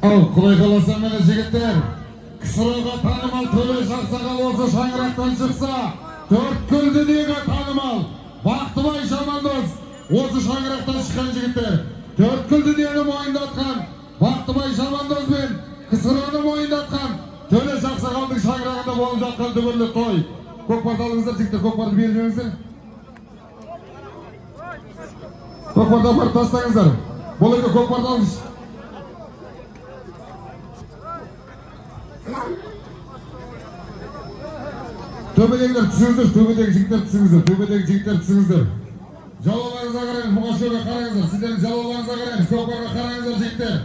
Ал, Құдай қаласа міне жігіттер, КСРО-ға танымал Төлеш ақсақал осы шаңырақтан шықса, Төрткүл дүниеге танымал Бақтыбай шабандоз осы шаңырақтан шыққан жігіттер. Төрткүл дүниені мойындатқан Бақтыбай шабандоз бен КСРО-ны мойындатқан Төлеш ақсақалдың шаңырағында болып жатқан дүбірлі той. Көкпарды алыңыздар, жігіттер, көкпарды беріп жіберіңіздер. Көкпарды апарып тастаңыздар. Бұл екі көкпарды алыңыз. Төбедегілер түсіңіздер, төбедегі жігіттер түсіңіздер, төбедегі жігіттер түсіңіздер. Жалауларыңызға қараймыз, Мұғашевке қараңыздар, сіздердің жалауларыңызға қараймыз, көкпарға қараңыздар жігіттер.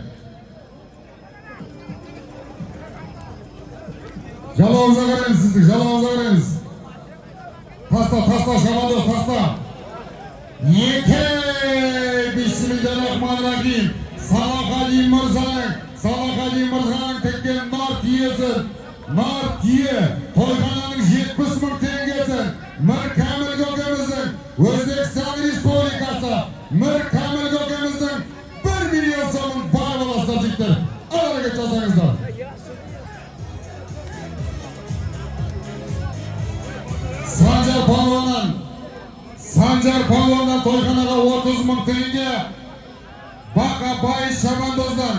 Жалауыңызға қараймыз сіздің, жалауыңызға қараймыз. Таста, таста, шабандоз, таста. Екей, бисмиллахиррахманиррахим. Салахадин мырзаның, Салахадин мырзаның тіккен нар түйесін, нар түйе, тойхананың 70 мың теңгесін, Мір Кәміл көкеміздің, Өзбекстан Республикасы, Мір Кәміл көкеміздің 1 миллион сомын барып аласыздар жігіттер. Әрекет жасаңыздар. Санжар палуаннан, Санжар палуаннан тойханаға 30 мың теңге, Бақабай шабандоздан.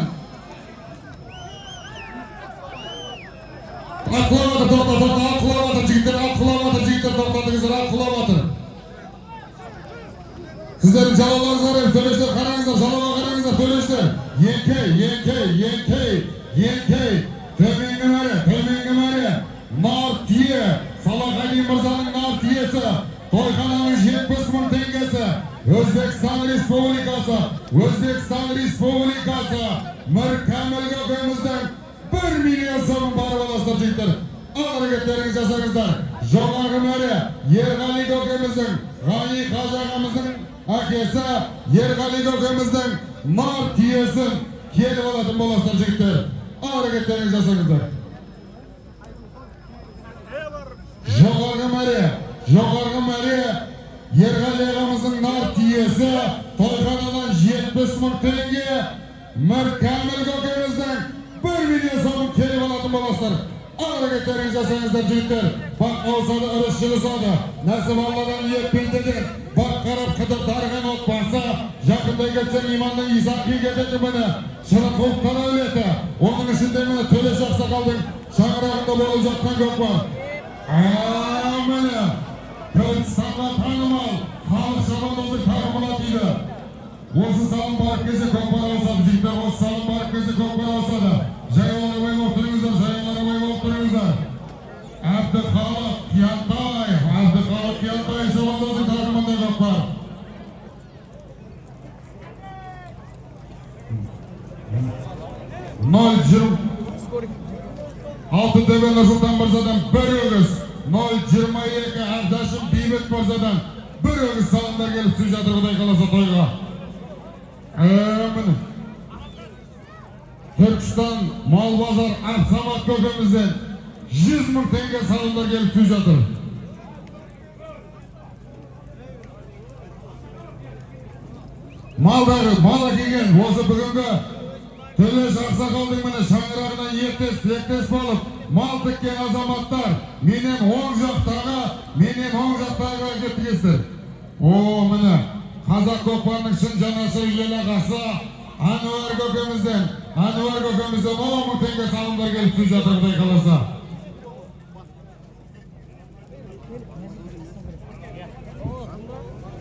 Ат құлап жатыр, тоқта, тоқта, ат құлап жатыр, жігіттер, ат құлап жатыр, жігіттер, тоқтатыңыздар, ат құлап жатыр. Сіздердің жалауларыңызға қараймыз, төрештер, қараңыздар, жалауға қараңыздар, төрештер. Еңкей, еңкей, еңкей, еңкей, төменгі мәре, төменгі мәре, нар түйе, Салахадин мырзаның нар түйесі, тойхананың 70 мың теңгесі, Өзбекстан Республикасы, Өзбекстан Республикасы, Мір Кәміл көкеміздің 1 миллион сомын барып аласыздар жігіттер. Әрекеттеріңізді жасаңыздар. Жоғарғы мәре Ерғали көкеміздің, Ғани қажы ағамыздың әкесі Ерғали көкеміздің нар түйесін келіп алатын боласыздар жігіттер. Әрекеттеріңізді жасаңыздар. Жоғарғы мәре, жоғарғы мәре Ерғали ағамыздың нар түйесі, тойханадан 70 мың теңге, Мір Кәміл көкеміздің 1 миллион сомын келіп алатын боласыздар. Әрекеттеріңізді жасаңыздар жігіттер. Бақ ауысады, ырыс жылысады. Нәсіп Алладан, ниет пендеден. Бақ қарап қыдыр дарыған отбасы. Жақындай кетсең иманның Исақи кетеді міне. Шырынқұлықтар әулеті. Оның ішінде міне Төлеш ақсақалдың шаңырағында болып жатқан көкпар. Міне Түркістанға танымал халық шабандоздың тағымына тиді. Осы салым барып келсе көкпар ауысады жігіттер, осы салым барып келсе көкпар ауысады. Жаяулар абай болып тұрыңыздар, жаяулар абай болып тұрыңыздар. Әбдіхалық Киянтаев, Әбдіхалық Киянтаев шабандоздың тағымында көкпар. 0,20 Алтынтөбе Нұрсұлтан мырзадан бір өгіз, 0,22 Әбдашым Бейбіт мырзадан бір өгіз салымдар келіп түсіп жатыр Құдай қаласа тойға. Міне Түркістан мал базар Әбсамат көкемізден 100 мың теңге салымдар келіп түсіп жатыр. Малдағы мал әкелген осы бүгінгі Төлеш ақсақалдың міне шаңырағына ертес тілектес болып мал тіккен азаматтар менен оң жақтағы, менен оң жақтағы кеттіңіздер. О, міне қазақ көкпарының шын жанашыры ел ағасы Әнуар көкемізден, Әнуар көкемізден 10 мың теңге салымдар келіп түсіп жатыр Құдай қаласа.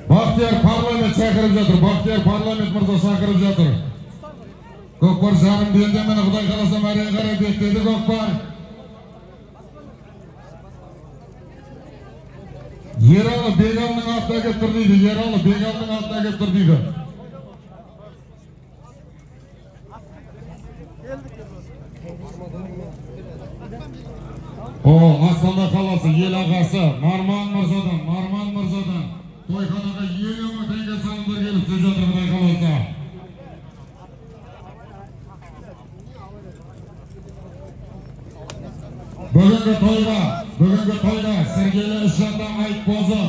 Бақтияр парламент шақырып жатыр, Бақтияр парламент мырза шақырып жатыр. Көкпар жарым белде міне Құдай қаласа мәреге қарай беттеді көкпар. Ералы Бегалының атына келіп тұр дейді, Ералы Бегалының атына келіп тұр дейді. О, Астана қаласы ел ағасы Нарман мырзадан, Нарман мырзадан тойханаға 50 мың теңге салымдар келіп түсіп жатыр Құдай қаласа. Бүгінгі тойға, бүгінгі тойға Сергелі Үшата Айтбозын,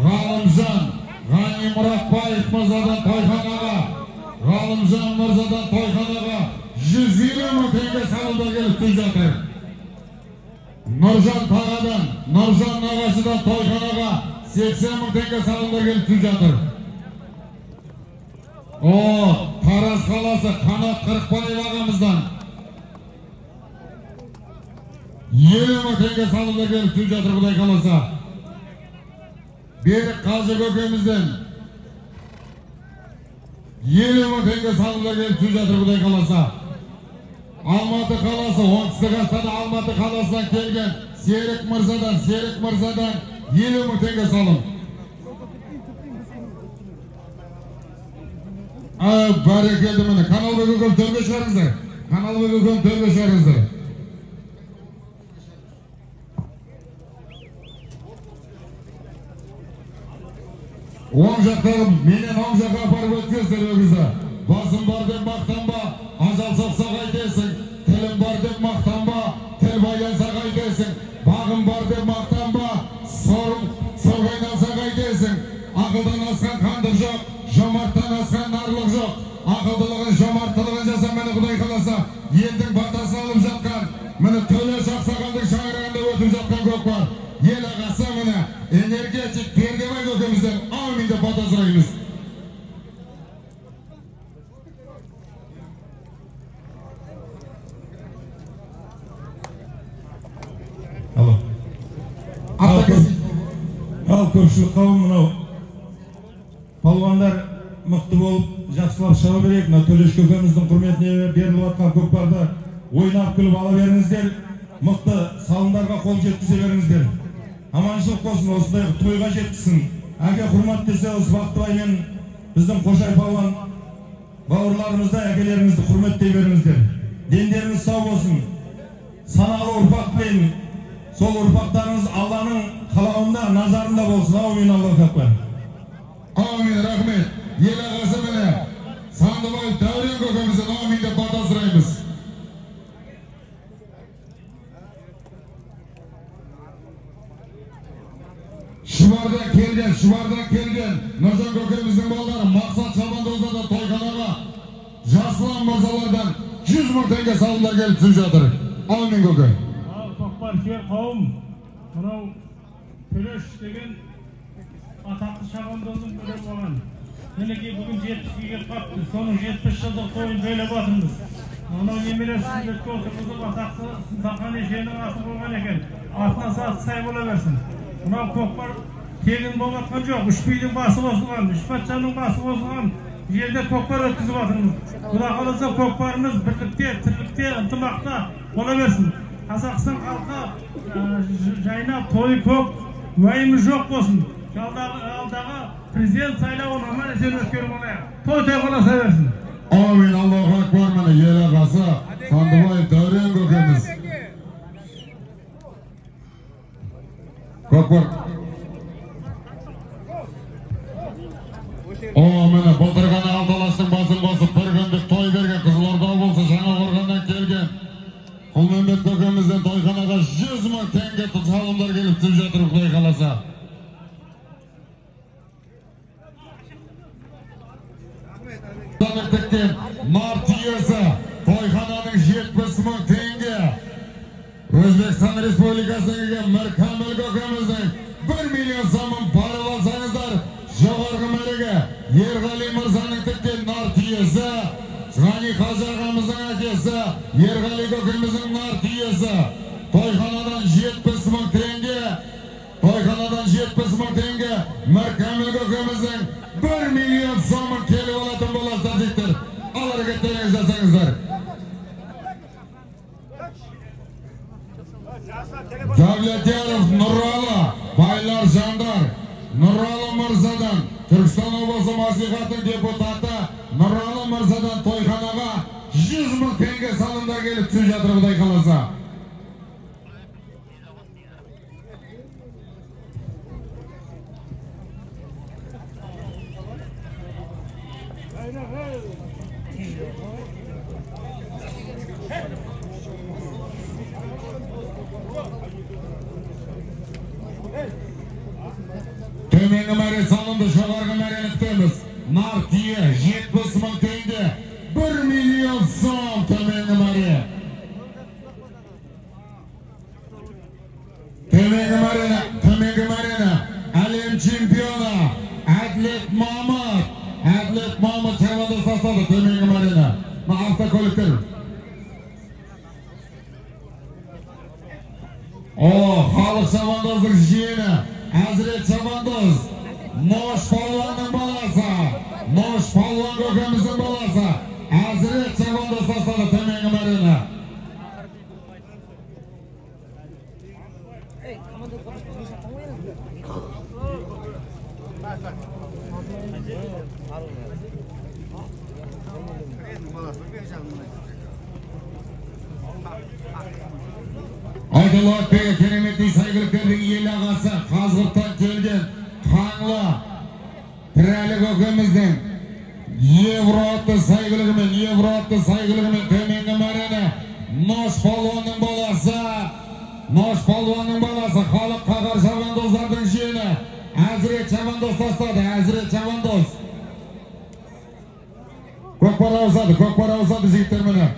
Ғалымжан, Ғани Мұратбаев мырзадан тойханаға, Ғалымжан мырзадан тойханаға 150 мың теңге салымдар келіп түсіп жатыр. Нұржан Тағадан, Нұржан Нағашыдан тойханаға 80 мың теңге салымдар келіп түсіп жатыр. О, Тараз қаласы Қанат Қырықбаев ағамыздан 50 мың теңге салымдар келіп түсіп жатыр, Құдай қаласа. Берік Қажы көкемізден 50 мың теңге салымдар келіп түсіп жатыр, Құдай қаласа. Алматы қаласы, Оңтүстік Астана Алматы қаласынан келген Серік Мырзадан, Серік Мырзадан 50 мың теңге салым. Бәрекелді, міне, Каналбек көкем төрге шығарыңыздар. Каналбек көкем төрге шығарыңыздар. Оң жақтағы менен оң жаққа апарып өткізіңіздер өгізді. Басым бар деп мақтанба, ажал соқса қайтесің. Тілім бар деп мақтанба, тіл байланса қайтесің. Бағым бар деп мақтанба, сорға айналса қайтесің. Ақылдан асқан қандық жоқ, жомарттан асқан нарлық жоқ. Ақылдылығын, жомарттылығын жаса, міне, Құдай қаласа, елдің батасын алып жатқан, міне, Төлеш ақсақалдың шаңырағында өтіп жатқан көкпар. Ел ағасы, міне, энергетик Пердебай көкемізден аумин деп бата сұраймыз. Алло. Ал көпшілік қауым, мынау палуандар мықты болып жақсылап шаба берейік. Мына Төлеш көкеміздің құрметіне беріліп жатқан көкпарды ойнап күліп ала беріңіздер. Мықты салымдарға қол жеткізе беріңіздер. Аманшылық болсын, осындай тойға жеткізсін. Әке құрмет десе, осы Бақтыбай мен біздің Қошай палуан бауырларымызды, әкелерімізді құрметтей беріңіздер. Дендеріңіз сау болсын. Саналы ұрпақ тілеймін. Сол ұрпақтарыңыз Алланың қалауында, назарында болсын. Аумин, Аллаху акбар. Аумин, рахмет. Ел ағасы, міне, Сандыбай Дәурен көкемізден аумин деп бата сұраймыз. Шұбардан келген, Шұбардан келген Нұржан көкеміздің балалары Мақсат Шабандозда тойханаға Жасұлан мырзалардан 100 мың теңге салымдар келіп түсіп жатыр. Аумин, көке. Ал көкпар сүйер қауым, мынау Төлеш деген атақты шабандоздың бірі болған. Мінекей, бүгін 70-ке келіп қапты. Соның 70 жылдық тойын тойлап жатырмыз. Анау немересі сүндетке отырғызып, атақты Сұлтанхан Ешеннің атын қойған екен. Атына заты сай бола берсін. Мынау көкпар тегін болып жатқан жоқ. Үш бидің басы қосылған, үш патшаның басы қосылған жерде көкпар өткізіп жатырмыз. Құдай қаласа, көкпарымыз бірлікте, тірлікте, ынтымақта бола берсін. Қазақстан халқы жайнап, тойы көп, уайымы жоқ болсын. Алдағы президент сайлауын аман есен өткеріп алайық. Той той боласа берсін. Аумин, Аллаху акбар, міне, ел ағасы Сандыбай Дәурен көкеміз. Көкпар. О, міне, былтыр ғана алты алаштың басын қосып бір күндік той берген Қызылорда облысы Жаңақорғаннан келген Құлмембет көкемізден тойханаға 100 мың теңге салымдар келіп түсіп жатыр, Құдай қаласа. Тіккен нар түйесі тойхананың 70 мың теңге. Өзбекстан Республикасынан келген Міркәміл көкеміздің 1 миллион сомын барып алсаңыздар, жоғарғы мәреге Ерғали мырзаның тіккен нар түйесі, Ғани қажы ағамыздың әкесі Ерғали көкеміздің нар түйесі тойханадан 70 мың теңге, тойханадан 70 мың теңге Міркәміл көкеміздің 1 миллион сомын келіп алатын боласыздар, жігіттер. Ал әрекеттеріңізді жасаңыздар. Давлетяров Нұралы, байлар жандар, Нұралы мырзадан, Түркістан облысы мәслихатының депутаты Нұралы мырзадан тойханаға 100 мың теңге салымдар келіп түсіп жатыр, Құдай қаласа. Төменгі мәре салынды, жоғарғы мәрені күтеміз. Нар түйе 70 мың теңге, 1 миллион сом төмен. тастады төменгі мәрені. Мына автокөліктер. О, халық шабандоздың жиені Әзірет шабандоз, Нош палуанның баласы, Нош палуан көкеміздің баласы Әзірет шабандоз тастады төменгі мәрені. Айтулы Атбегі кереметтей сәйгүліктердің ел ағасы, Қазығұрттан келген Қаңлы Пірәлі көкеміздің Евро атты сәйгүлігімен, Евро атты сәйгүлігімен төменгі мәрені Нош палуанның баласы, Нош палуанның баласы, халық қағар шабандоздардың жиені Әзірет шабандоз тастады, Әзірет шабандоз. Көкпар ауысады, көкпар ауысады жігіттер міне.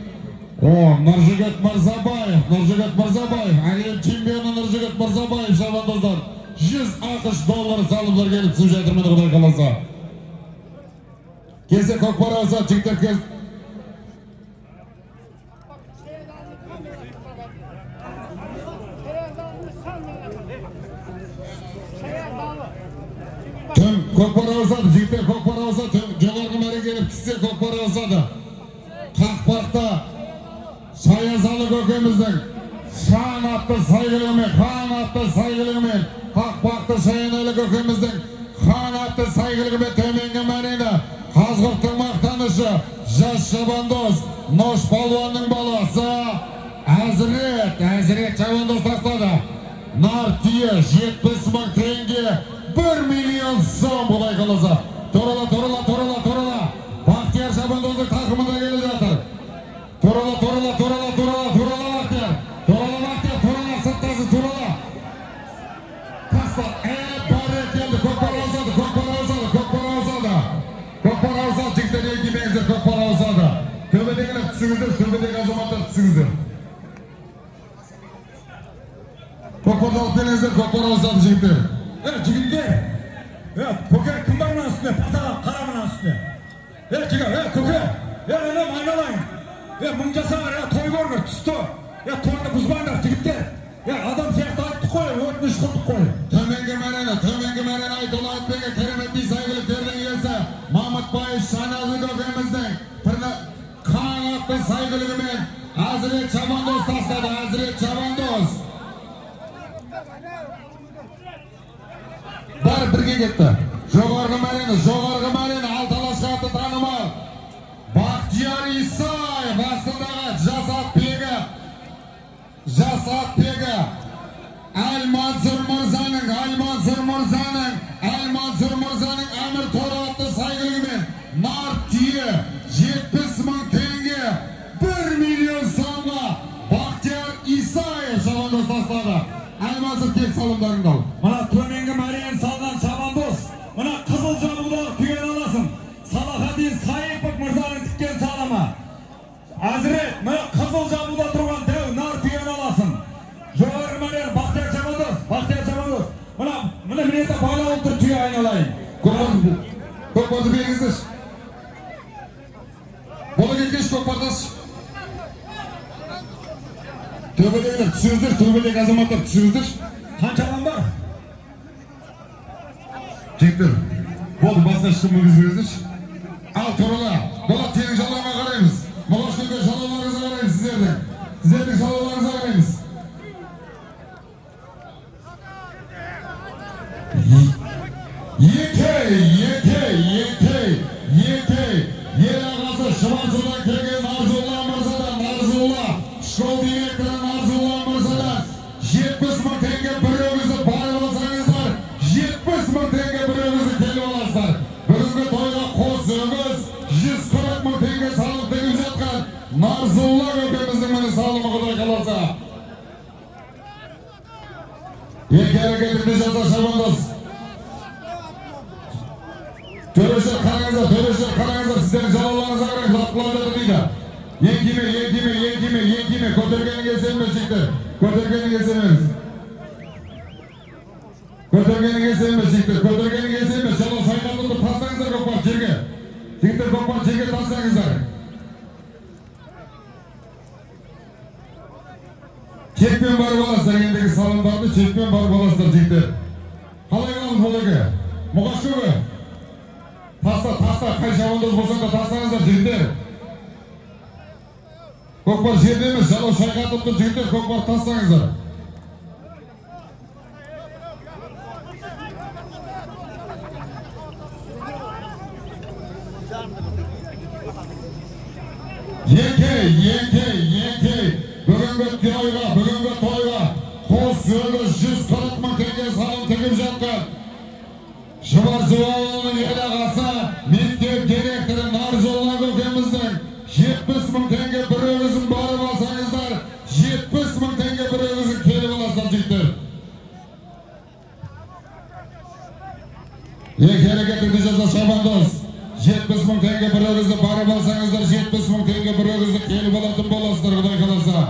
О, Нұржігіт Мырзабаев, Нұржігіт Мырзабаев, әлем чемпионы Нұржігіт Мырзабаев шабандоздар. 100 ақш доллар салымдар келіп түсіп жатыр міне, Құдай қаласа. Келсе көкпар ауысады жігіттер, кел. Түм көкпар ауысады жігіттер, көкпар ауысады. Жоғарғы мәре келіп түссе көкпар ауысады. Қақпақта Саязалы көкеміздің Шан атты сәйгүлігімен, Хан атты сәйгүлігімен, Қақпақты Шаянәлі көкеміздің Хан атты сәйгүлігімен төменгі мәрені Қазығұрттың мақтанышы жас шабандоз Нош палуанның баласы Әзірет, Әзірет шабандоз тастады. Нар түйе 70 мың теңге, 1 миллион сом, Құдай қаласа. Торала, торала, торала, торала. Бақтияр шабандоздың тақымында келе жатыр. Торала, торала, торала, торала, торала Бақтияр. Торала Бақтияр, торала, сырттасы торала. Таста, бәрекелді, көкпар ауысады, көкпар ауысады, көкпар ауысады. Көкпар ауысады, жігіттер, еңкеймеңіздер, көкпар ауысады. Төбедегілер түсіңіздер, төбедегі азаматтар түсіңіздер. Көкпарды алып келіңіздер, көкпар ауысады жігіттер. Жігіттер, көке, кім бар мынаның үстіне? Пасаға, қара мынаның үстіне. Жігіт, көке, інім, айналайын. Мың жасаңар, той көргір, түсті. Тойды бұзбаңдар, жігіттер. Адам сияқты айттық қой, өтініш қылдық қой. Төменгі мәрені, төменгі мәрені Айтулы Атбегі кереметтей сәйгүліктердің иесі Мамытбаев Шаназы көкеміздің Хан атты сәйгүлігімен Әзірет шабандоз тастады, Әзірет шабандоз. Бәрі бірге кетті. Жоғарғы мәрені, жоғарғы мәрені Алталашқа атты танымал Бақтияр Исаев астындағы жас атбегі, жас атбегі Әлмансұр мырзаның, Әлмансұр мырзаның, Әлмансұр мырзаның Әмір Торы атты сәйгүлігімен нар түйе 70 мың теңге, 1 миллион сомға Бақтияр Исаев шабандоз тастады. Әлмансұр, кел салымдарыңды ал. Мына төменгі мәрені салған шабандоз, мына қызыл жабудағы түйені аласың. Салахадин Сайыпов мырзаның тіккен салымы. Әзірет, мына қызыл жабуда тұрған дәу нар түйені аласың. Жоғарғы мәрені Бақтияр шабандоз, Бақтияр шабандоз. Мына міне міне байлаулы тұр түйе, айналайын. Көкпарды беріңіздерші. Бола кеткенші көкпарды. Төбедегілер түсіңіздер, төбедегі азаматтар түсіңіздер. Қанша адам бар? Жігіттер, болды, басына ешкім мінгізбеңіздерші. Ал, торала, Болат, сенің жалауыңа қараймыз. Молаш көке, жалауларыңызға қараймыз сіздердің. Сіздердің жалауларыңызға қараймыз. Екей, екей, екей, екей. Ел ағасы Шыбансудан келген Арзулла мырзадан, Арзулла, школ директоры Арзулла мырзадан 70 мың теңге бір өгізді барып алсаңыздар, 70 мың теңге бір өгізді келіп аласыздар. Бүгінгі тойға қос өгіз 140 мың теңге салым тігіп жатқан Нарзулла көкеміздің міне салымы, Құдай қаласа. Екі әрекетіңді жаса шабандоз. Төрешілер қараңыздар, төрешілер қараңыздар, сіздердің жалауларыңызға қараңыз, атқылап жатыр дейді. Еңкейме, еңкейме, еңкейме, еңкейме, көтергеніңе сенбе жігіттер, көтергеніңе сенбеңіз. Көтергеніңе сенбе жігіттер, көтергеніңе сенбе, жалау шайқатылды, тастаңыздар көкпар жерге. Жігіттер, көкпар жерге. тастаңыздар. Чекпен барып аласыздар, ендігі салымдарды чекпен барып аласыздар, жігіттер. Қалай қыламыз бұл еке? Мұқаш көке. Таста, таста, қай шабандоз болсаң да тастаңыздар, жігіттер. Көкпар жерде емес, жалау шайқатып тұр, жігіттер, көкпар тастаңыздар. Еңкей, еңкей, еңкей. Бүгінгі тойға, бүгінгі тойға қос өгіз 140 мың теңге салым тігіп жатқан Шұбарсу ауылының ел ағасы, мектеп директоры Наржолла көкеміздің 70 мың теңге бір өгізін барып алсаңыздар, 70 мың теңге бір өгізін келіп аласыздар, жігіттер. Екі әрекетіңді жаса шабандоз. 70 мың теңге бір өгізді барып алсаңыздар, 70 мың теңге бір өгізді келіп алатын боласыздар, Құдай қаласа.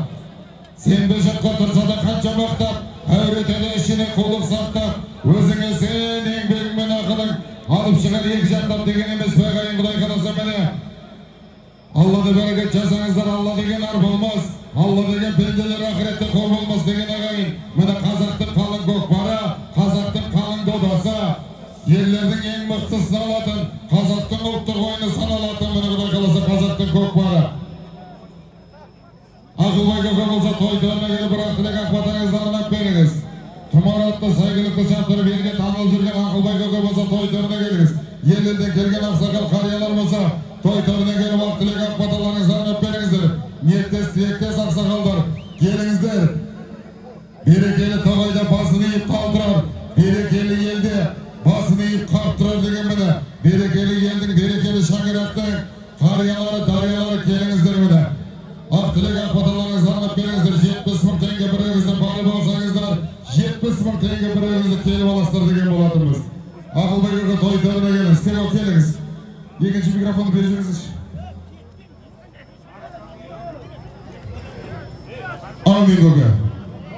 Сенбі жұртқа тұрса да қанша мақтап, әуретеді ішіне қулық сақтап, өзіңе сен еңбегіңмен ақылың алып шығар екі жақтап деген емес пе ағайын, Құдай қаласа міне. Алла да берекет жасаңыздар, Алла деген ар болмас, Алла деген пенделер ақыретте қор болмас деген ағайын. Міне қазақтың қалың көкпары, қазақтың қалың додасы, ерлердің ең мықтысы саналатын, қазақтың ұлттық ойыны саналатын, міне Құдай қаласа қазақтың көкпары. Ақылбай көке болса той төріне келіп бір ақ тілек ақ батаңызды арнап беріңіз. Тұмар атты сәйгүлікті шаптырып елге танылып жүрген Ақылбай көке болса той төріне келіңіз. Ел елден келген ақсақал қариялар болса той төріне келіп ақ тілек ақ баталарыңызды арнап беріңіздер. Ниеттес тілектес ақсақалдар келіңіздер. Берекелі тоғайда басын иіп тал тұрар, берекелі елде басын иіп қарт тұрар деген міне. Берекелі елдің, берекелі шаңырақтың қариялары, дариялары келіңіздер міне. Ақ тілек ақ баталарыңызды арнап беріңіздер. 70 мың теңге бір өгізді барып алсаңыздар, 70 мың теңге бір өгізді келіп аласыздар деген болатынбыз. Ақылбай көке той төріне келіңіз, келіңіз. Екінші микрофонды беріп жіберіңізші. Әумин көке.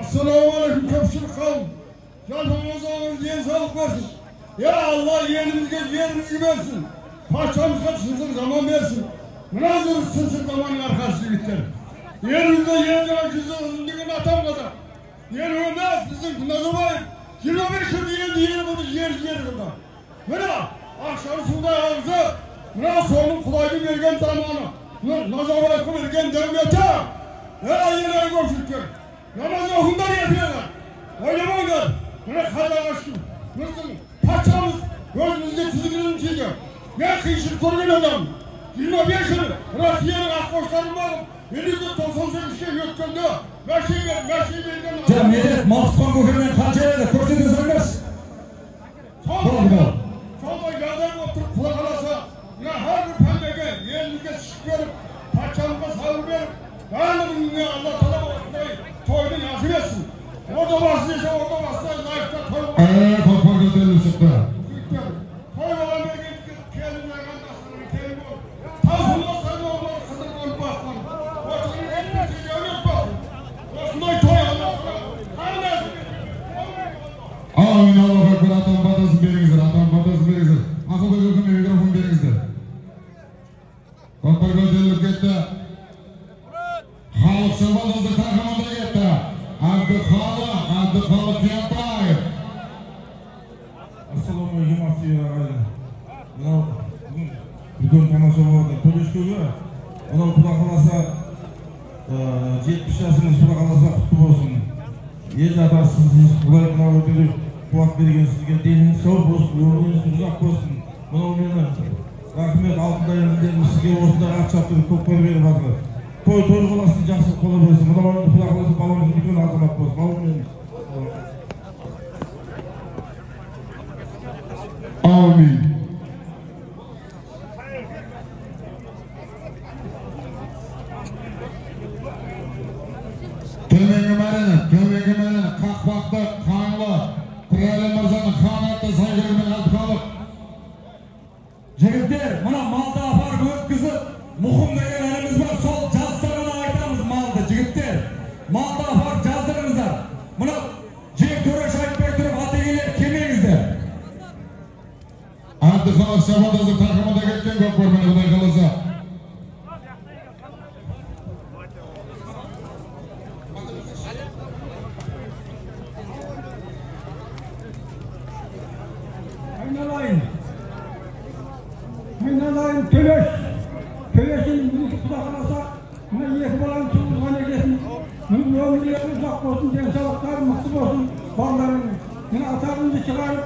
Ассалаумағалейкум көпшілік қауым. Жалпымызға денсаулық берсін. Я Алла елімізге, жерімізге берсін. Патшамызға шыншыл заман берсін. Мына жүріс шыншыл заманның арқасы жігіттер. Елімізде елдің жүзі ұзын деген атам қазақ. Ел өмес біздің Назарбаев 25 жыл елді ел қылды, жер жер қылды. Міне ақшаны судай ағызып, мына соның Құдайдың берген заманы, Назарбаевқа берген дәулеті. Ей ел көпшіліктер, намаз оқыңдар ертеңі. Ойламаңдар, міне қазаққа шүкір. Біздің патшамыз өзімізге тізгінін тиді. Мен қиыншылық көрген адаммын. 25 жыл Россияның ақ қоштарын бағып, 1998-ге өткенде мәшине берген. Жа, Медет, Мақсұтхан көкемен қанша еді? Көрсете салыңдаршы. Сондай жағдай болып тұрып, Құдай қаласа, мына әрбір пәндеге елімізге шүкір беріп, патшамызға сабыр беріп, барлығына Алла тағала осындай тойды нәсіп етсін. Ордабасы десе, ордабасына лайықты той болсын. Көкпар көтеріліп шықты. Той болған берген келін арғандасының келін болып, таусылмас сайлаулар қызыр болып басқан. Осының елімізге дәулет болсын. Осындай той Алла тағала нәсіп етсін. Әумин, Аллаху акбар. Атам батасын беріңіздер, атам батасын беріңіздер. Ақылбай көкеме микрофон беріңіздер. Көкпар көтеріліп кетті. Халық шабандозы тақымында кетті. Әбдіхалық, Әбдіхалық Кентаев. Ассалаумағалейкум ағайын. Мынау бүгін үлкен тамаша болады. Төлеш көке, мынау Құдай қаласа 70 жасыңыз Құдай қаласа құтты болсын. Ел атасысыз, Құдай мынау өте қуат берген сізге, деніңіз сау болсын, өміріңіз ұзақ болсын. Мынау мені рахмет алтындай інілерім сізге осындай ат шаптырып көкпар беріп жатыр. Той той болсын, жақсылық бола берсін. Мынау енді Құдай қаласа баламыз үлкен азамат болсын. Әумин. Әумин. Төменгі мәрені, төменгі мәрені, Қақпақты, Қаңлы, Пірәлі мырзаның хан атты сәйгүлігімен Әбдіхалық. Жігіттер, мына малды апарып өткізіп, мұқым деген ініміз бар, сол жазса ғана айтамыз малды, жігіттер. Малды апарып жаздырыңыздар. Мына жек төреш айтпай тұрып ат егелер келмеңіздер. Әбдіхалық шабандоздың тақымында кеткен көкпар міне Құдай қаласа. келсін, мінекей Құда қаласа, мына екі баланың туылған екесін, міне өмірлері ұзақ болсын, денсаулықтары мықты болсын, балаларының. Міне атағымды шығарып,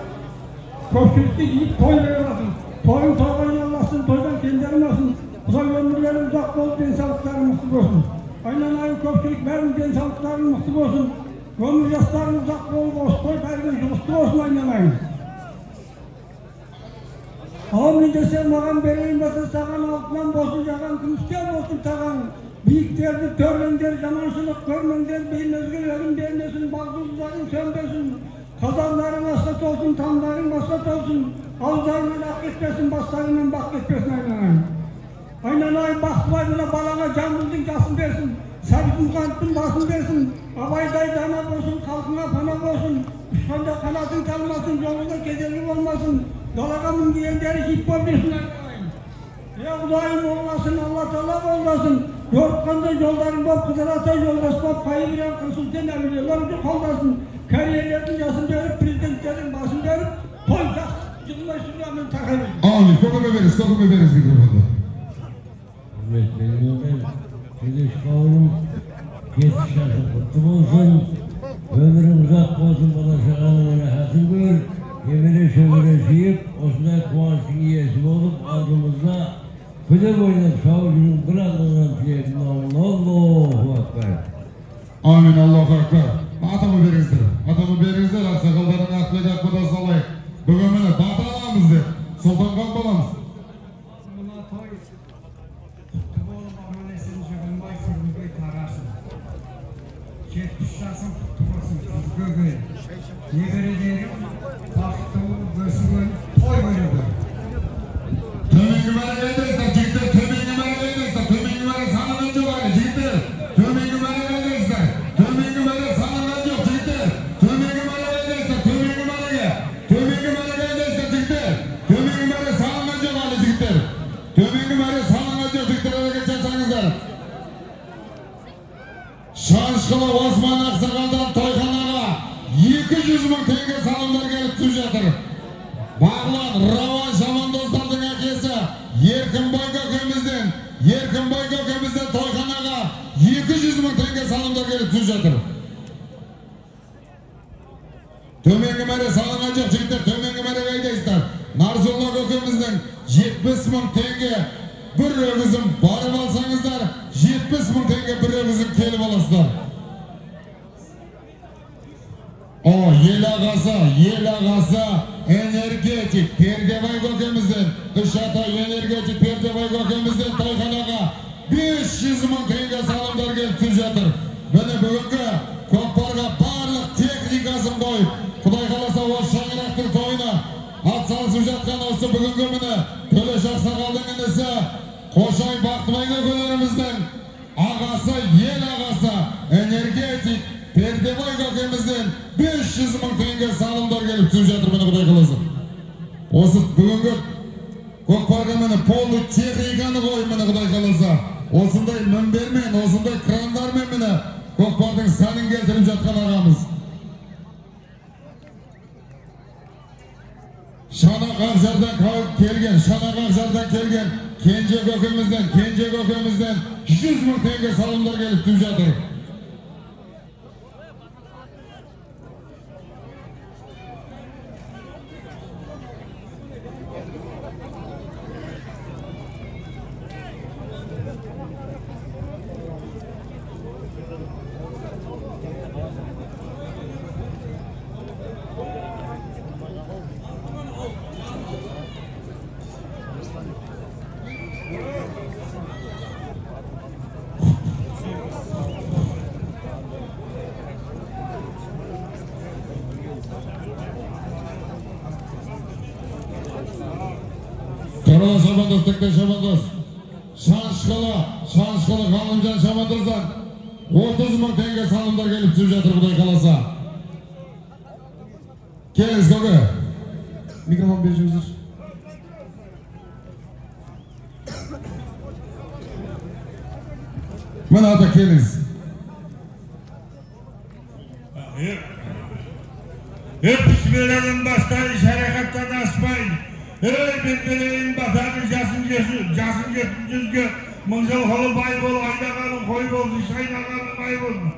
көпшілікті жиып той беріп жатыр. Тойың тойға айналмасын, тойдан кенде алмасын. Құдай өмірлері ұзақ болып, денсаулықтары мықты болсын. Айналайын көпшілік бәрінің денсаулықтары мықты болсын. Өмір жастарың ұзақ болып, осы той бәріне жұғысты болсын айналайын. Аумин десе маған берейін баса саған алтыннан болсын, жаған күмістен болсын таған. Биіктерді төрлеңдер, жаманшылық көрмеңдер, беймезгіл өлім бермесін, бағдылдарың сөнбесін. Қазандарың асқа толсын, тамдарың басқа толсын, ауыздарыңнан ақ кетпесін, бастарыңнан бақ кетпесін айналайын. Айналайын Бақтыбай мына балаңа Жамбылдың жасын берсін, Сәбит Мұқановтың басын берсін, Абайдай дана болсын, халқыңа пана болсын, ұшқанда қанатың талмасын, жолыңда кедергі болмасын, далаға мінгендері жип болып жүрсін айналайын. Е Құдайым оңласын, Алла Тағала оңласын, жорытқанда жолдарың болып, Қыдыр ата жолдас болып, Қайыбірен Қырсұлтан әулиелеріңді қолдасын, кәрелердің жасын беріп, президенттердің басын беріп, той жақсы жығылмай сүрәмен тақай берсін. Аумин. Көкеме беріңіз, көкеме беріңіз микрофонды. Құрметті Төлеш бауырым, 70 жасың құтты болсын, өмірің ұзақ болсын, бала шағаңның рахатын көр, немере шөбере сүйіп, осындай қуаныштың иесі болып, алдымызда күліп ойнап шауып жүрің бір Алладан тіледім. Аллаху акбар. Амин, Аллаху акбар. Атамы беріңіздер, атамы беріңіздер, ақсақалдардың ақ тілек ақ батасын алайық. Бүгін міне бата аламыз деп, Сұлтанхан баламыз. Мына той құтты болып, аман есен жығылмай, сүрінбей тарасын. 70 жасың құтты болсын, жүзге кел. Немерелерің бақытты болып өсіп өніп, той көре көр. Төменгі мәреге айдайсыздар, жігіттер, төменгі мәреге айдайсыздар, төменгі мәре салынған жоқ әлі, жігіттер. Төменгі мәреге айдайсыздар, төменгі мәре салынған жоқ, жігіттер. Төменгі мәреге айдайсыздар, төменгі мәреге. Төменгі мәреге айдайсыздар, жігіттер. Төменгі мәре салынған жоқ әлі, жігіттер. Төменгі мәре салынған жоқ, жігіттер, әрекет жасаңыздар. Шанышқылы Осман ақсақалдан тойханаға 200 мың теңге салымдар келіп түсіп жатыр. Бағлан Рауан шабандоздардың әкесі Еркінбай көкемізден, Еркінбай көкемізден тойханаға 200 мың теңге салымдар келіп түсіп жатыр. Төменгі мәре салынған жоқ, жігіттер, төменгі мәреге айдайсыздар. Нарзулла көкеміздің 70 мың теңге бір өгізін барып алсаңыздар, 70 мың теңге бір өгізін келіп аласыздар. О, ел ағасы, ел ағасы энергетик Пердебай көкемізден, үш ата энергетик Пердебай көкемізден тойханаға 500 мың теңге салымдар келіп түсіп жатыр. Міне бүгінгі көкпарға барлық техникасын қойып, Құдай қаласа осы шаңырақтың тойына атсалысып жатқан осы бүгінгі міне Төлеш ақсақалдың інісі Қошай Бақтыбай көкелеріміздің ағасы, ел ағасы энергетик Пердебай көкемізден 500 мың теңге салымдар келіп түсіп жатыр, міне Құдай қаласа. Осы бүгінгі көкпарға міне полный техниканы қойып, міне Құдай қаласа. Осындай мінбермен, осындай крандармен міне көкпардың сәнін келтіріп жатқан ағамыз. Шанақ Ақжардан келген, Шанақ Ақжардан келген Кенже көкемізден, Кенже көкемізден 100 мың теңге салымдар келіп түсіп жатыр. Тұрала шабандоз, тікті шабандоз. Шанышқылы, Шанышқылы Ғалымжан шабандоздан 30 мың теңге салымдар келіп түсіп жатыр, Құдай қаласа. Келіңіз, көке. Микрофон беріп жіберіңіздер. Міне ата, келіңіз. Öpüşmelerin başları şerekattan aspayın. Ey ben bileyim batanın jasın jasın jetsin жүзге, Мың жылқылы бай бол, айдағаның қой болсын, шайнағаның май болсын.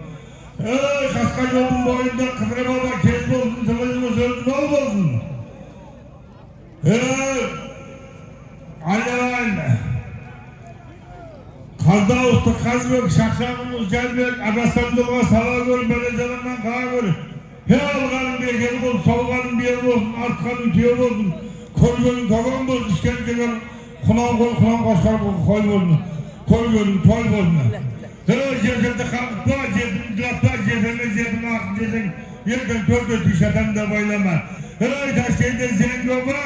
Ей, қасқа жолдың бойында Қыдыр баба кез болсын, жылы сөз мол болсын. Ей, айналайын. Қаздауысты Қазбек, Шақшағымыз Жәнібек, Адастандылға сала көр, бәле жаныңнан қаға көр. Хе, алғаның берекелі болсын, сауғаның бері болсын, артқаның түйе болсын, көргенің көген болсын, ішкен жеген құнан қой, құнан қошқар қой болсын, көргенің той болсын. Ей, жесірді қаңғытпа, жетімді жылатпа, жесірме жетім ақын жесең, ертең төрт түйшатам да байлама. Ей, Ташкентте Зенгоба,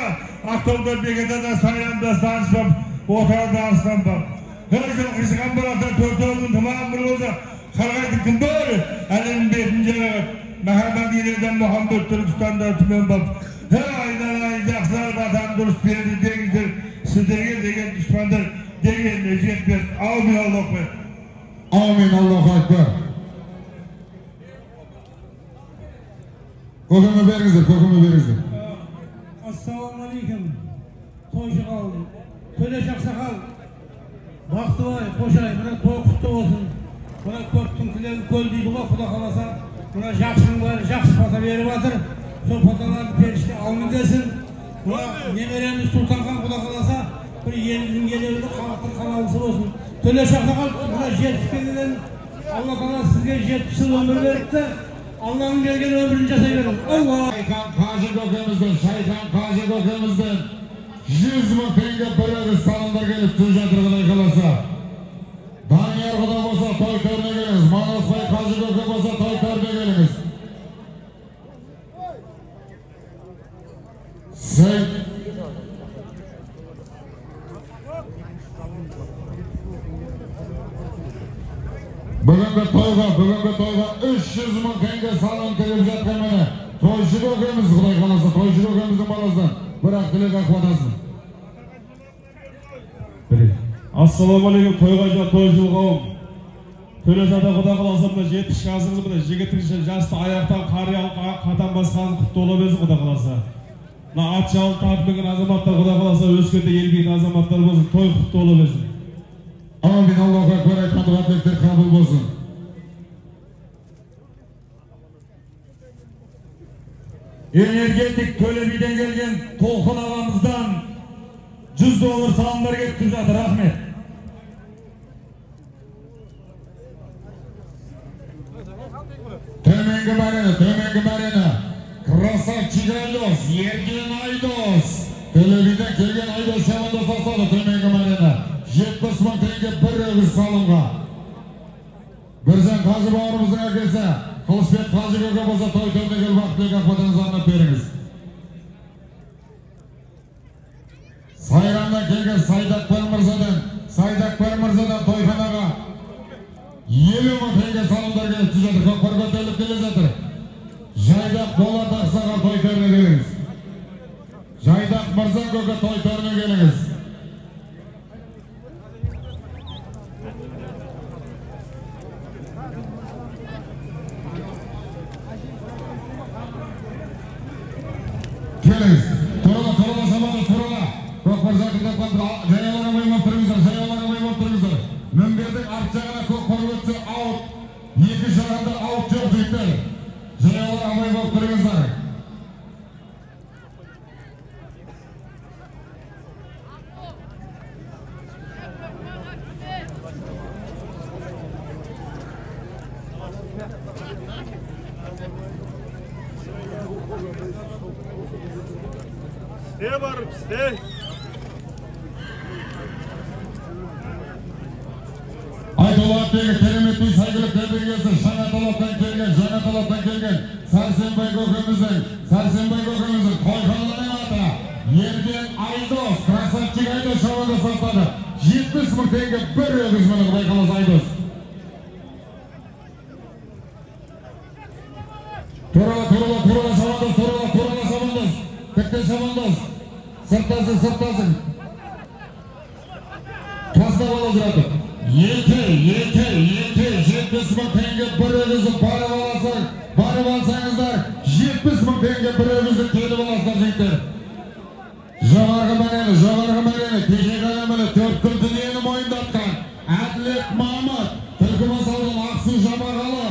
Ақтауда Бекетада Саянда Саншбап, Отырарда Арыстанбап. Ей, жылқышы Қамбар төртеуінің тымағын бір болса, қарғайтын кім бар? Әлемнің бетін жарағат. Махаммад Елерден Мұхаммед Түркістанда Түмен бап. Ей, айналайын жақсылар, батам дұрыс берді дегендер, сіздерге деген дұшпандар дегеніне жетпес. Аумин, Аллаху акбар. Аумин, Аллаху акбар. Көкеме беріңіздер, көкеме беріңіздер. Ассалаумағалейкум, тойшы қауым, Төлеш ақсақал, Бақтыбай, Қошай, мына той құтты болсын. Мына көптің тілегі көл дейді ғой, Құда қаласа. Мына жақсының бәрі жақсы бата беріп жатыр. Сол баталарды періште аумин десін. Мына немереміз Сұлтанхан Құда қаласа, бір елдің елеулі халықтың қалаулысы болсын. Төлеш ақсақал, мына 70-ке келген Алла тағала сізге 70 жыл өмір беріпті. Алланың берген өмірін жасай беріңіз. Алла. Шайхан қажы көкемізден, Шайхан қажы көкемізден 100 мың теңге бір өгіз салымдар келіп түсіп жатыр, Құдай қаласа. Данияр құда болса той төріне келіңіз. Манасбай қажы көке болса той төріне келіңіз. Сейт Бүгінгі тойға 300 мың теңге салым тігіп жатқан міне тойшы көкеміз, Құдай қаласа, тойшы көкеміздің баласынан бірақ тілек ақ батасын. Ассалаумағалейкум, тойға жа тойшыл қауым. Төлеш ата Құда қаласа, мына 70 жасыңыз, мына жігіттің жасты аяқтан қария қатан басқан құтты бола берсін, Құда қаласа. Мына ат жалын тартып мінген азаматтар Құда қаласа өскенде ел билейтін азаматтар болсын, той құтты бола берсін. Амин, Аллаху акбар, айтқан дұға тілектер қабыл болсын. Энергетик Төле биден келген Толқын ағамыздан 100 доллар салымдар келіп түсіп жатыр, рахмет. Төменгі мәрені, төменгі мәрені. Красавчик Айдос, Ерген Айдос. Төле биден келген Айдос шабандоз тастады төменгі мәрені. 70 мың теңге бір өгіз салымға. Біржан қажы бауырымыздың әкесі Қылышбек қажы көке болса той төріне келіп ақ тілек ақ батаңызды арнап беріңіз. Сайрамнан келген Сайдақбай мырзадан, Сайдақбай мырзадан тойханаға 50 мың теңге салымдар келіп түсіп жатыр. Көкпар көтеріліп келе жатыр. Жайдақ Болат ақсақал той төріне келіңіз. Жайдақ мырза көке той төріне келіңіз. Келіңіз. Турала, турала, шабандоз, турала. Көкпар жақындап қалды. Жаяуларға қоймап тұрыңыздар, жаяуларға қоймап тұрыңыздар. Мінбердің арт жағына көкпар өтсе аут. Екі жағында аут жоқ жігіттер. Жаяуларға қоймап тұрыңыздар. Пісте бар, пісте. Айтолаттегі кереметтей сәйгүліктердің иесі жаңа талаптан келген, жаңа талаптан келген Сәрсенбай көкеміздің, Сәрсенбай көкеміздің тойхананың аты Ерген Айдос, красавчик Айдос шабандоз тастады. 70 мың теңге бір өгіз міне, Құдай қаласа, Айдос. Турала, турала, турала шабандоз, турала, турала шабандоз. Тікті шабандоз. Сырттасың, сырттасың. Қасына бала жүреді. Екі, екі, екі, 70 мың теңге бір өгізді барып аласың, барып алсаңыздар, 70 мың теңге бір өгізді келіп аласыздар, жігіттер. Жоғарғы мәрені, жоғарғы мәрені, кеше ғана міне төрткүл дүниені мойындатқан Әділет Мамыт, Түлкібас ауданы Ақсу Жабағалы.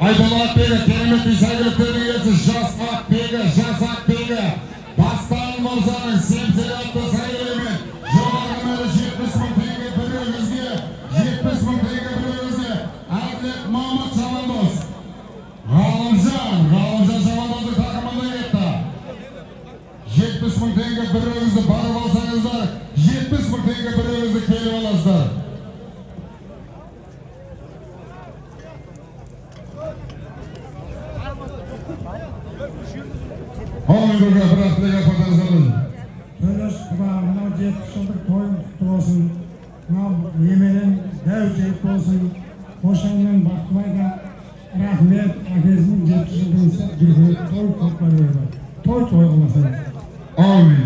Айдол Атбегі, керемет сәйгүліктердің иесі, жас Атбегі, жас Атбегі. Бастан мырзаның семсер атты сәйгүлігімен жоғарғы мәре 70 мың теңге бір өгізге, 70 мың теңге бір өгізге. Әділет Мамыт шабандоз. Ғалымжан, Ғалымжан шабандоздың тақымында кетті. 70 мың теңге бір өгізді барып алсаңыздар, 70 мың теңге бір өгізді келіп аласыздар. Төлеш құда, мынау 70 жылдық тойың құтты болсын. Мынау немерен дәу жігіт болсын. Қошай мен Бақтыбайға рахмет, әкесінің 70 жылдығын той көкпар берді. Той той қылсын. Әумин.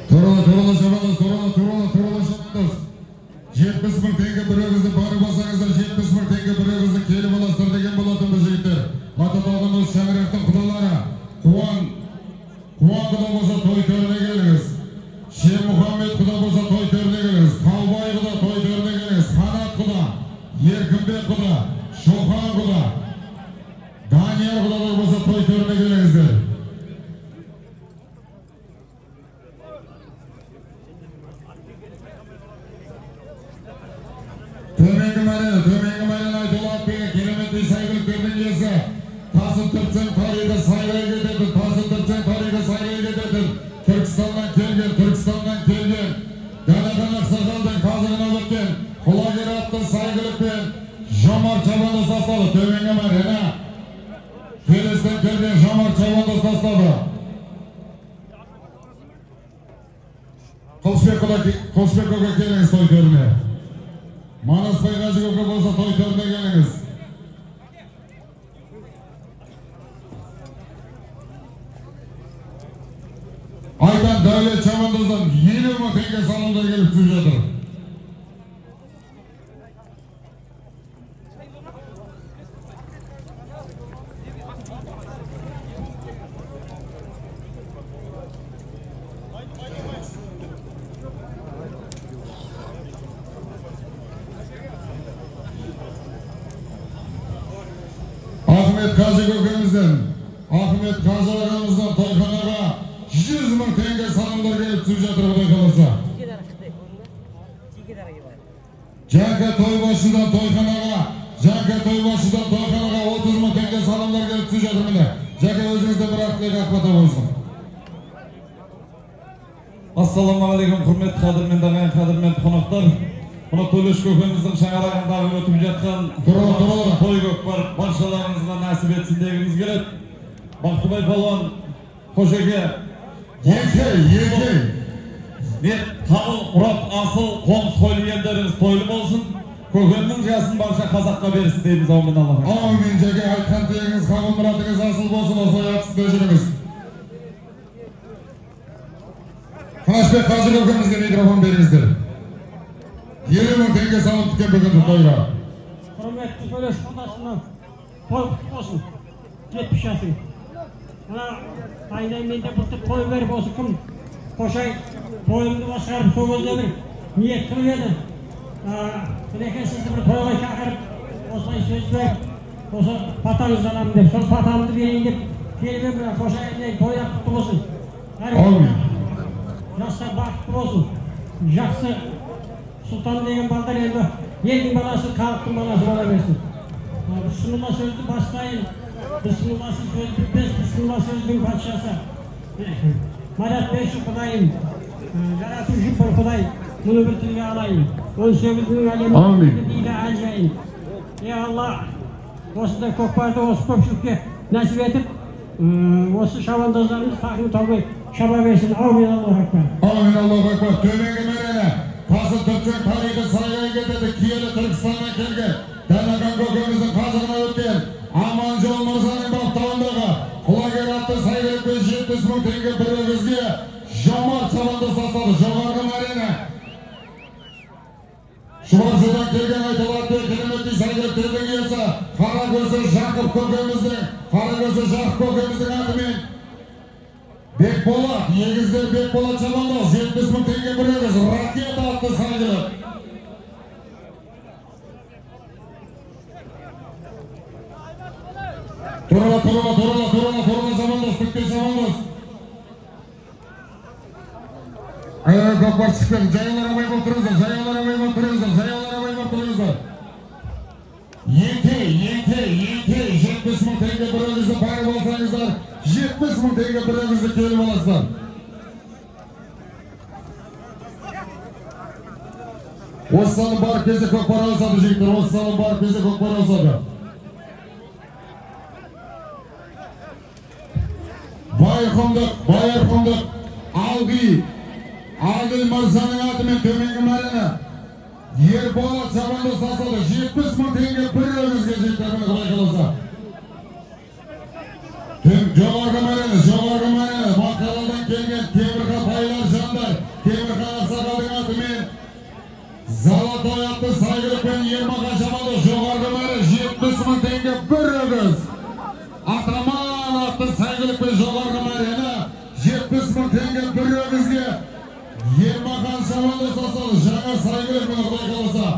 Туралы шабандоз, туралы шабандоз. 70 мың теңге бір өгізді барып алсаңыздар, 70 мың теңге бір өгізді келіп аласыздар деген болатын бұл жігіттер. Аты аталған осы шаңырақтың құдалары. Қуан құда болса той төріне келіңіз. Шермұхаммед құда болса той төріне келіңіз. Таубай құда той төріне келіңіз. Қанат құда, Еркінбек құда, Шоқан құда, Данияр құдалар болса той төріне келіңіздер. Төменгі мәлені, төменгі мәлені Айтулы Атбегі, кереметтей сәйгүліктердің иесі. Тасын түртсең тарихы сайрай кететін, тасын түртсең тарихы сайрай кететін. Түркістаннан келген, Түркістаннан келген. Дәнәхан ақсақалдың қазығына біткен Құлагер атты сәйгүлікпен Жомарт шабандоз тастады. Төменгі мәлені Келестен келген Жомарт шабандоз тастады. Қылышбек көке келіңіз той төріне. Манасбай қажы көке болса той төріне келіңіз. Айтан Дәулет шабандоздан 50 мың теңге салымдар келіп түсіп жатыр. Ахмет қажы көкемізден, Ахмет қажы ағамыздан тойханаға 100 мың теңге салымдар келіп түсіп жатыр, Құдай қаласа. Жәңкі тойбасшыдан тойханаға, Жәңкі тойбасшыдан тойханаға 30 мың теңге салымдар келіп түсіп жатыр міне. Жәке, өзіңізден бір ақ тілек ақ бата болсын. Ассалаумағалейкум, құрметті қадірменді ағайын, қадірменді қонақтар. Мына Төлеш көкеміздің шаңырағындағы өтіп жатқан той көкпар баршаларыңызға нәсіп етсін дегіміз келеді. Бақтыбай палуан, Қожеке, Еңкей. Мен Қабыл, Мұрат, Асыл, қоныс қойлы елдеріңіз тойлы болсын. Көкемнің жасын барша қазаққа берсін дейміз, аумин Аллаға. Аумин, Жәке, айтқан тілегіңіз қабыл, мұратыңыз асыл болсын, осылай ат үстінде жүріңіз. Тынышбек қажы көкемізге микрофон беріңіздер. 50 мың теңге салып тікен бүгінгі тойға. Құрметті Төлеш құдасынан той құтты болсын, 70 жасың. Мына айдан менде былтыр той беріп, осы кім Қошай тойымды басқарып, сол кезде бір ниет қылып еді. Мінекей сізді бір тойға шақырып, осылай сөз беріп, осы батаңызды аламын деп, сол батамды берейін деп келіп едім. Мына Қошай тойы құтты болсын. Әумин. Жастар бақытты болсын. Жақсы Сұлтан деген балдар енді елдің баласы, халықтың баласы бола берсін. Бісмілла сөзді бастайын. Бісмілласыз сөз бітпес, бісмілла сөздің патшасы. Марат берші Құдайым, жаратушы бір Құдай, мұны бір тілге алайын. 18 мың әлемі дейді әжайын. Е Алла, осындай көкпарды осы көпшілікке нәсіп етіп, осы шабандоздарымыз тақымы талмай Шаба берсін. Аумин, Аллаху акбар. Аумин, Аллаху акбар. Төменгі мәрені Қасым Түрксен тарихы сайға кетеді. Киелі Түркістаннан келген Дәнәқан көкеміздің қазығына өткен Аманжол мырзаның баптауындағы Құлагер атты сәйгүлікпен 70 мың теңге бір өгізге Жомарт шабандоз тастады. Жоғарғы мәрені Шұбарсудан келген айтылады кереметтей сәйгүліктердің иесі Қаракөзі Жақып көкеміздің, Қаракөзі Жақып көкеміздің атымен Бекболат, егіздер Бекболат шабандоз 70 мың теңге бір өгіз Ракета атты сәйгүлік. Турала, турала, турала, турала, турала шабандоз, күткен шабандоз. Көкпар шықты, жаяулар абай болып тұрыңыздар, жаяулар абай болып тұрыңыздар, жаяулар абай болып тұрыңыздар. Еңкей, еңкей, еңкей, 70 мың теңге бір өгізді барып алсаңыздар, 70 мың теңге бір өгізді келіп аласыздар. Осы салым барып келсе көкпар ауысады, жігіттер, осы салым барып келсе көкпар ауысады. Байырқұмдық, Байырқұмдық, Алги, Адil мырзаның атымен төменгі мәрені Ерболат шабандоз тастады. 70 мың теңге бір өгізге жігіттер, міне құдай қаласа. Жоғарғы мәрені, жоғарғы мәрені Мақтааралдан келген Темірхан байлар жандар, Темірхан ақсақалдың атымен Золотой атты сәйгүлікпен Ермахан шабандоз. Жоғарғы мәрі 70 мың теңге бір өгіз. Атаман атты сәйгүлікпен жоғарғы мәрені 70 мың теңге бір өгізге Ермахан шабандоз тастады. Жаңа сәйгүлік, міне құдай қаласа.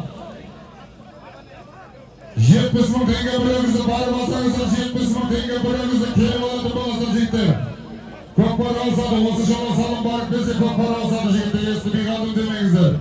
70 мың теңге бір өгізді барып алсаңыздар, 70 мың теңге бір өгізді келіп алатын боласыздар, жігіттер. Көкпар ауысады, осы жолы салым барып келсе көкпар ауысады, жігіттер, естімей қалдым демеңіздер.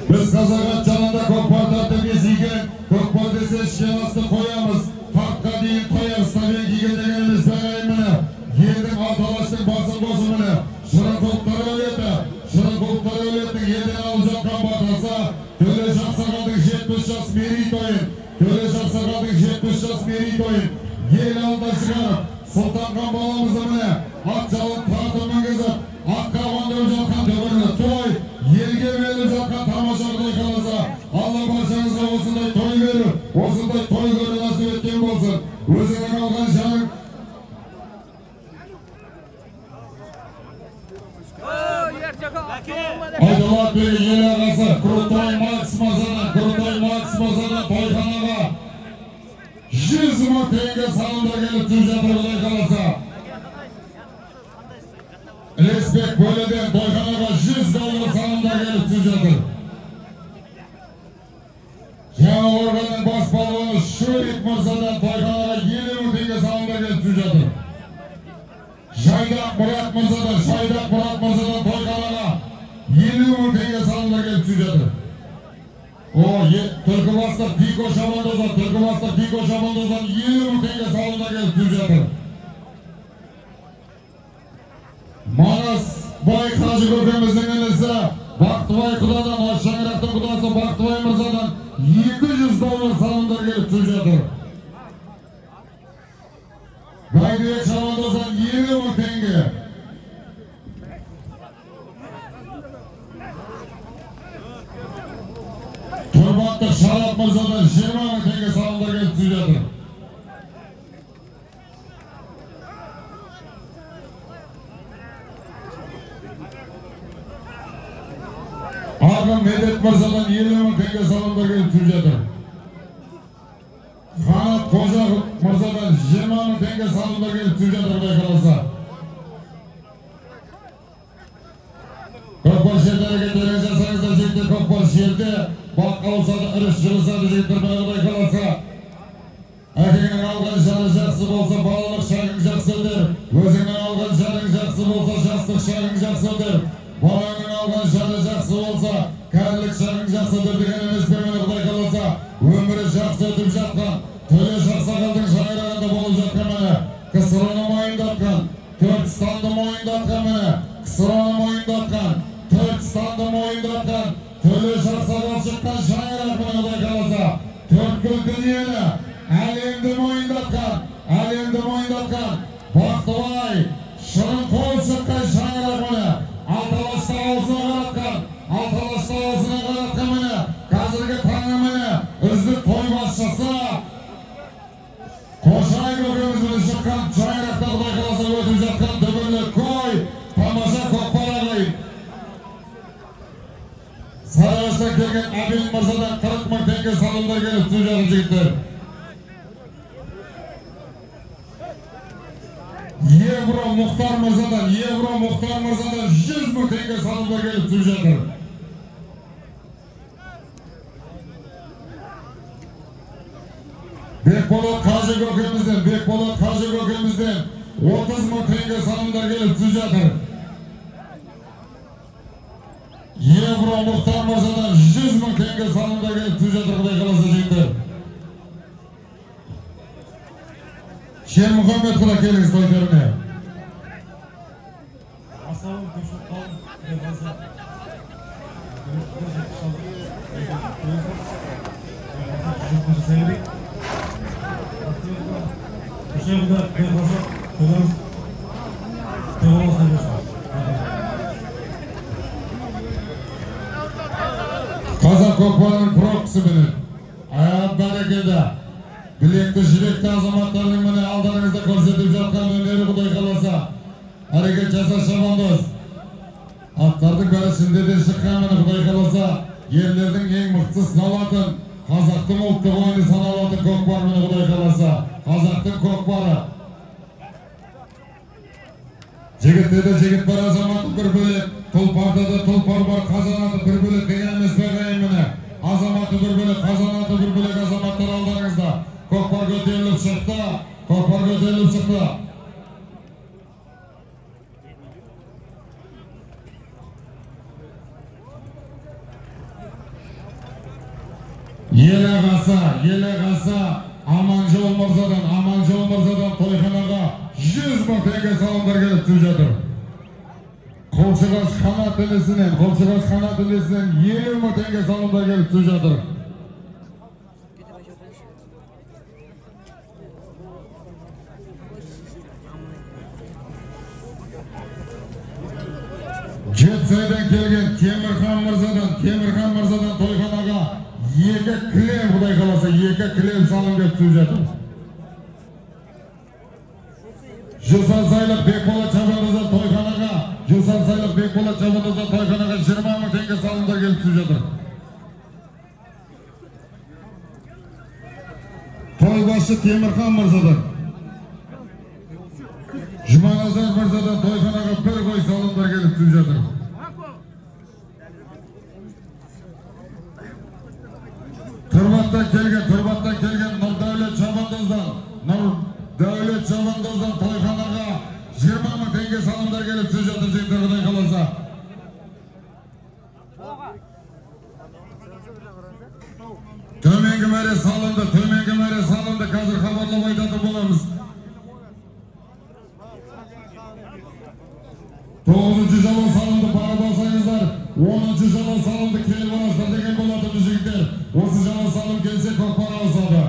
Біз қазақ ат жалында көкпар тартып есейген, көкпар десе ішкен асты қоямыз, қартқа дейін таяқ ұстап киген деген емес ағайын, міне. Елдің алты алаштың басын қосып міне. Шырынқұловтар әулеті, Шырынқұловтар әулетінің елден алып жатқан батасы Төлеш ақсақалдың 70 жас мерейтойын, Төлеш ақсақалдың 70 жас мерейтойын ел алдына шығарып, Сұлтанхан баламызды міне ат жалын тартып мінгізіп, атқа қондырып жатқан дүбірлі той, елге беріліп жатқан тамаша құдай қаласа. Алла баршаңызға осындай той беріп, осындай той көру нәсіп еткен болсын. Өзіңнің алған жаның Айдалат бегі ел ағасы Крутой Макс мырзадан, Крутой Макс мырзадан тойханаға 100 мың теңге салымдар келіп түсіп жатыр, құдай қаласа. Ілесбек бөледен тойханаға 100 доллар салымдар келіп түсіп жатыр. Жаңа органның бас палуаны Шурик мырзадан тойханаға 50 мың теңге салымдар келіп түсіп жатыр. Жайдақ Мұрат мырзадан, Жайдақ Мұрат мырзадан тойханаға 50 мың теңге салымдар келіп түсіп жатыр. О, Түркібастық Дико шабандоздан, Түркібастық Дико шабандоздан 50 мың теңге салымдар келіп түсіп жатыр. Манасбай қажы көкеміздің інісі Бақтыбай құдадан, осы шаңырақтың құдасы Бақтыбай мырзадан 200 доллар салымдар келіп түсіп жатыр. Бәйдібек шабандоздан 50 мың теңге. Тұрбаттық Шарап мырзадан 20 мың теңге салымдар келіп түсіп жатыр. Арғын Медет мырзадан 50 мың теңге салымдар келіп түсіп жатыр. Қанат Қожа мырзадан 20 мың теңге салымдар келіп түсіп жатыр, құдай қаласа. Көкпар жерде әрекеттерін жасаңыздар, жігіттер, көкпар жерде баққа ауысады, ырыс жырысады, жігіттер, міне құдай қаласа. Әкеңнің алған жары жақсы болса, балалық шағың жақсы өтер. Өзіңнің алған жарың жақсы болса, жастық шағың жақсы өтер. Балаңның алған жары жақсы болса, кәрілік шағың жақсы өтер деген емес пе, міне құдай қаласа. Өмірі жақсы өтіп жатқан, Төлеш ақсақалдың шаңырағында болып жатқан міне, КСРО-ны мойындатқан, Түркістанды мойындатқан міне, КСРО-ны мойындатқан, Түркістанды мойындатқан, Төлеш ақсақал шыққан шаңырақ міне құдай қаласа. Төрткүл дүниені, әлемді мойындатқан. келген Әбен мырзадан 40 мың теңге салымдар келіп түсіп жатыр жігіттер. Евро Мұхтар мырзадан, Евро Мұхтар мырзадан 100 мың теңге салымдар келіп түсіп жатыр. Бекболат қажы көкемізден, Бекболат қажы көкемізден 30 мың теңге салымдар келіп түсіп жатыр. Евро Мұхтар мырзадан 100 мың теңге салымдар келіп түсіп жатыр, Құдай қаласа жігіттер. Шермұхаммед құда келіңіз той төріне. Ассалаумағалейкум, көпшілік қауым, Құдай қаласа. Құдай қаласа, тойларыңыз той болсын. Қазақ көкпарының пробкасы менен. Аяқ бәрекелді. Білекті жүректі азаматтардың міне алдарыңызда көрсетіп жатқан өнері, Құдай қаласа. Әрекет жаса шабандоз. Аттардың бәрі шілдеден шыққан міне, Құдай қаласа. Ерлердің ең мықты сыналатын, қазақтың ұлттық ойыны саналатын көкпар міне, Құдай қаласа. Қазақтың көкпары. Жігітте де жігіт бар, азаматы бір бөлек, тұлпарда да тұлпар бар, қазанаты бір бөлек деген емес пе ағайын міне. Азаматы бір бөлек, қазанаты бір бөлек азаматтар алдарыңызда. Көкпар көтеріліп шықты, көкпар көтеріліп шықты. Ел ағасы, ел ағасы Аманжол мырзадан, Аманжол мырзадан тойханаға 100 мың теңге салымдар келіп түсіп жатыр. Қолшығаш Қанат інісінен, Қолшығаш Қанат інісінен 50 мың теңге салымдар келіп түсіп жатыр. Жетісайдан келген Темірхан мырзадан, Темірхан мырзадан тойханаға 2 кілем, Құдай қаласа, 2 кілем салым келіп түсіп жатыр. Жусан Сайлық Бекболат шабандоздан тойханаға, Жусан Сайлық Бекболат шабандоздан тойханаға 20 мың теңге салымдар келіп түсіп жатыр. Тойбашы Темірхан мырзадан, Жұманазар мырзадан тойханаға бір қой салымдар келіп түсіп жатыр. Тұрбаттан келген, Тұрбаттан келген Нұрдәулет шабандоздан, Нұрдәулет шабандоздан тойханаға 20 мың теңге салымдар келіп түсіп жатыр жігіттер, Құдай қаласа. Төменгі мәре салынды, төменгі мәре салынды, қазір хабарлап айтатын боламыз. 9-шы жолы салынды, барып алсаңыздар, 10-шы жолы салынды, келіп аласыздар деген болатын жігіттер. Осы жолы салым келсе көкпар ауысады.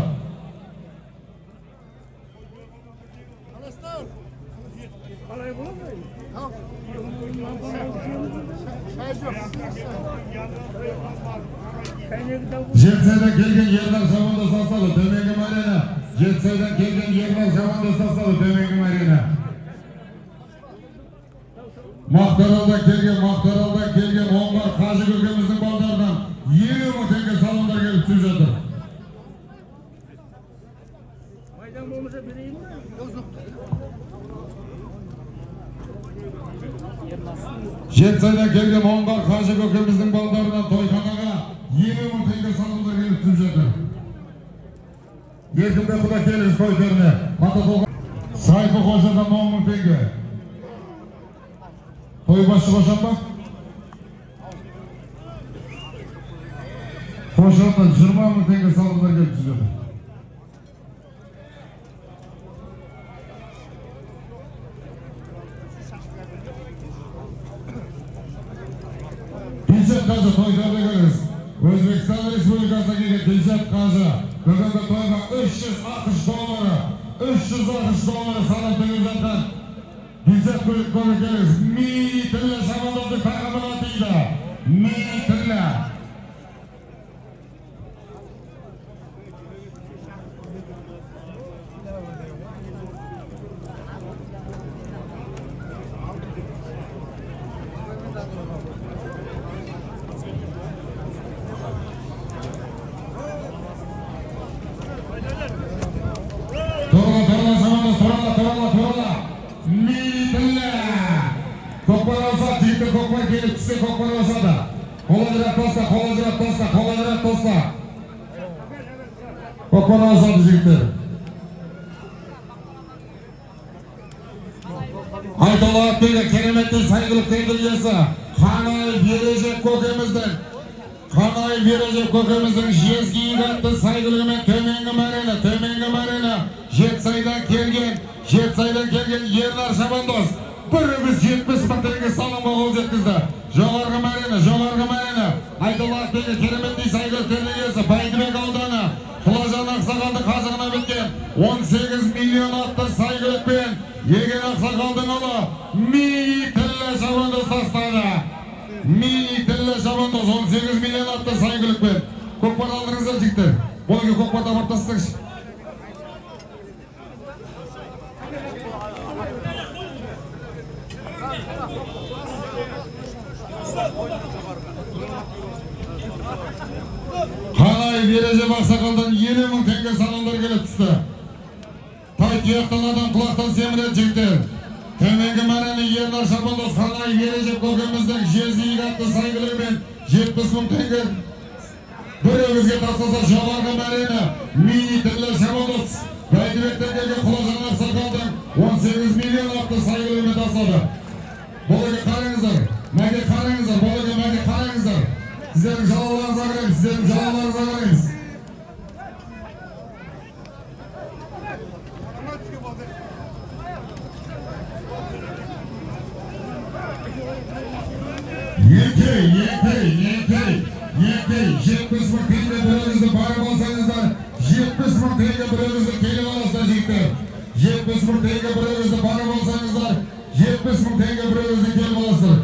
Жетісайдан келген Ернар шабандоз тастады, төменгі мәрені. Жетісайдан келген Ернар шабандоз тастады, төменгі мәрені. Мақтаралдан келген, Мақтаралдан келген Оңғар қажы көкеміздің балдарынан 50 мың теңге салымдар келіп түсіп жатыр. Жетісайдан келген Оңғар қажы көкеміздің балдарынан тойханаға 50 мың теңге салымдар келіп түсіп жатыр. Еркінбек құда келіңіз той төріне. Сайфы қожадан 10 мың теңге. Тойбашы қошан ба? Қошандан 20 мың теңге салымдар келіп түсіп жатыр. Дилшат қажы тойдарды көріңіз. Өзбекстан Республикасына келген Дилшат қажы бүгінгі тойға 300 ақш доллары, 300 ақш доллары салым төгіп жатқан Дилшат көріңіз. Мини тілі шабандоздың тағамына тиді. Мини тілі. келіп түссе көкпар басады. Қол ажырат таста, қол ажырат таста, қол ажырат таста. Көкпар басады жігіттер. Айтолат деген кереметтен сәйгүліктердің иесі Қанаев Ережеп көкеміздің, Қанаев Ережеп көкеміздің жезгиік атты сәйгүлігімен төменгі мәрені, төменгі мәрені Жетісайдан келген, Жетісайдан келген Ернар Шабандоз бір үгіз 70 мың теңге салымға қол жеткізді. Жоғарғы мәрені, жоғарғы мәрені Айтолат деген кереметтей сәйгүліктердің иесі Бәйдібек ауданы Құлажан ақсақалды қазығына біткен 18 миллион атты сәйгүлікпен Еген ақсақалдың ұлы Мини Тіллі Шабандоз тастады. Мини Тіллі Шабандоз 18 миллион атты сәйгүлікпен. Көкпар алдыңыздар жігіттер. Бұл екі көкпарды апарып тастаңызшы. Қанаев Ережеп ақсақалдан 50 мың теңге салымдар келіп түсті. Тай тұяқтан адам құлақтан семіреді жігіттер. Төменгі мәрені Ернар Шабандоз Қанаев Ережеп көкеміздің жезиік атты сәйгүлігімен 70 мың теңге бір өгізге тастаса, жоғарғы мәрені Мини Тіллі Шабандоз Бәйдібектен келген Құлажан ақсақалдың 18 миллион атты сәйгүлігімен тастады. Бұл еке қараңыздар, мәке қараңыздар, бұл еке мәке қараңыздар. Сіздердің жалауларыңызға қараймыз, сіздердің жалауларыңызға қараймыз. Еңкей, еңкей, еңкей, еңкей, 70 мың теңге бір өгізді барып алсаңыздар, 70 мың теңге бір өгізді келіп аласыздар жігіттер. 70 мың теңге бір өгізді барып алсаңыздар, 70 мың теңге бір өгізді келіп аласыздар.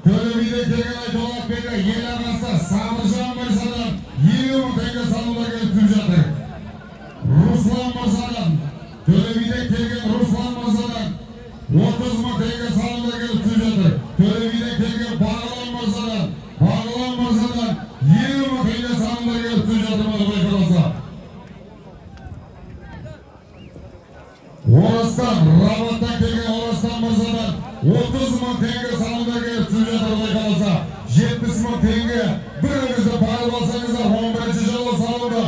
Төле биден келген Айтолат бегі ел ағасы Сабыржан мырзадан 50 мың теңге салымдар келіп түсіп жатыр. Руслан мырзадан, Төле биден келген Руслан мырзадан 30 мың теңге салымдар келіп түсіп жатыр. Төле биден келген Бағлан мырзадан, Бағлан мырзадан 50 мың теңге салымдар келіп түсіп жатыр Құдай қаласа. Орыстан, Рабаттан келген Орыстан мырзадан 30 мың теңге салымдар келіп түсіп жатыр Құдай қаласа. 70 мың теңге бір өгізді барып алсаңыздар, 11-ші жылы салымды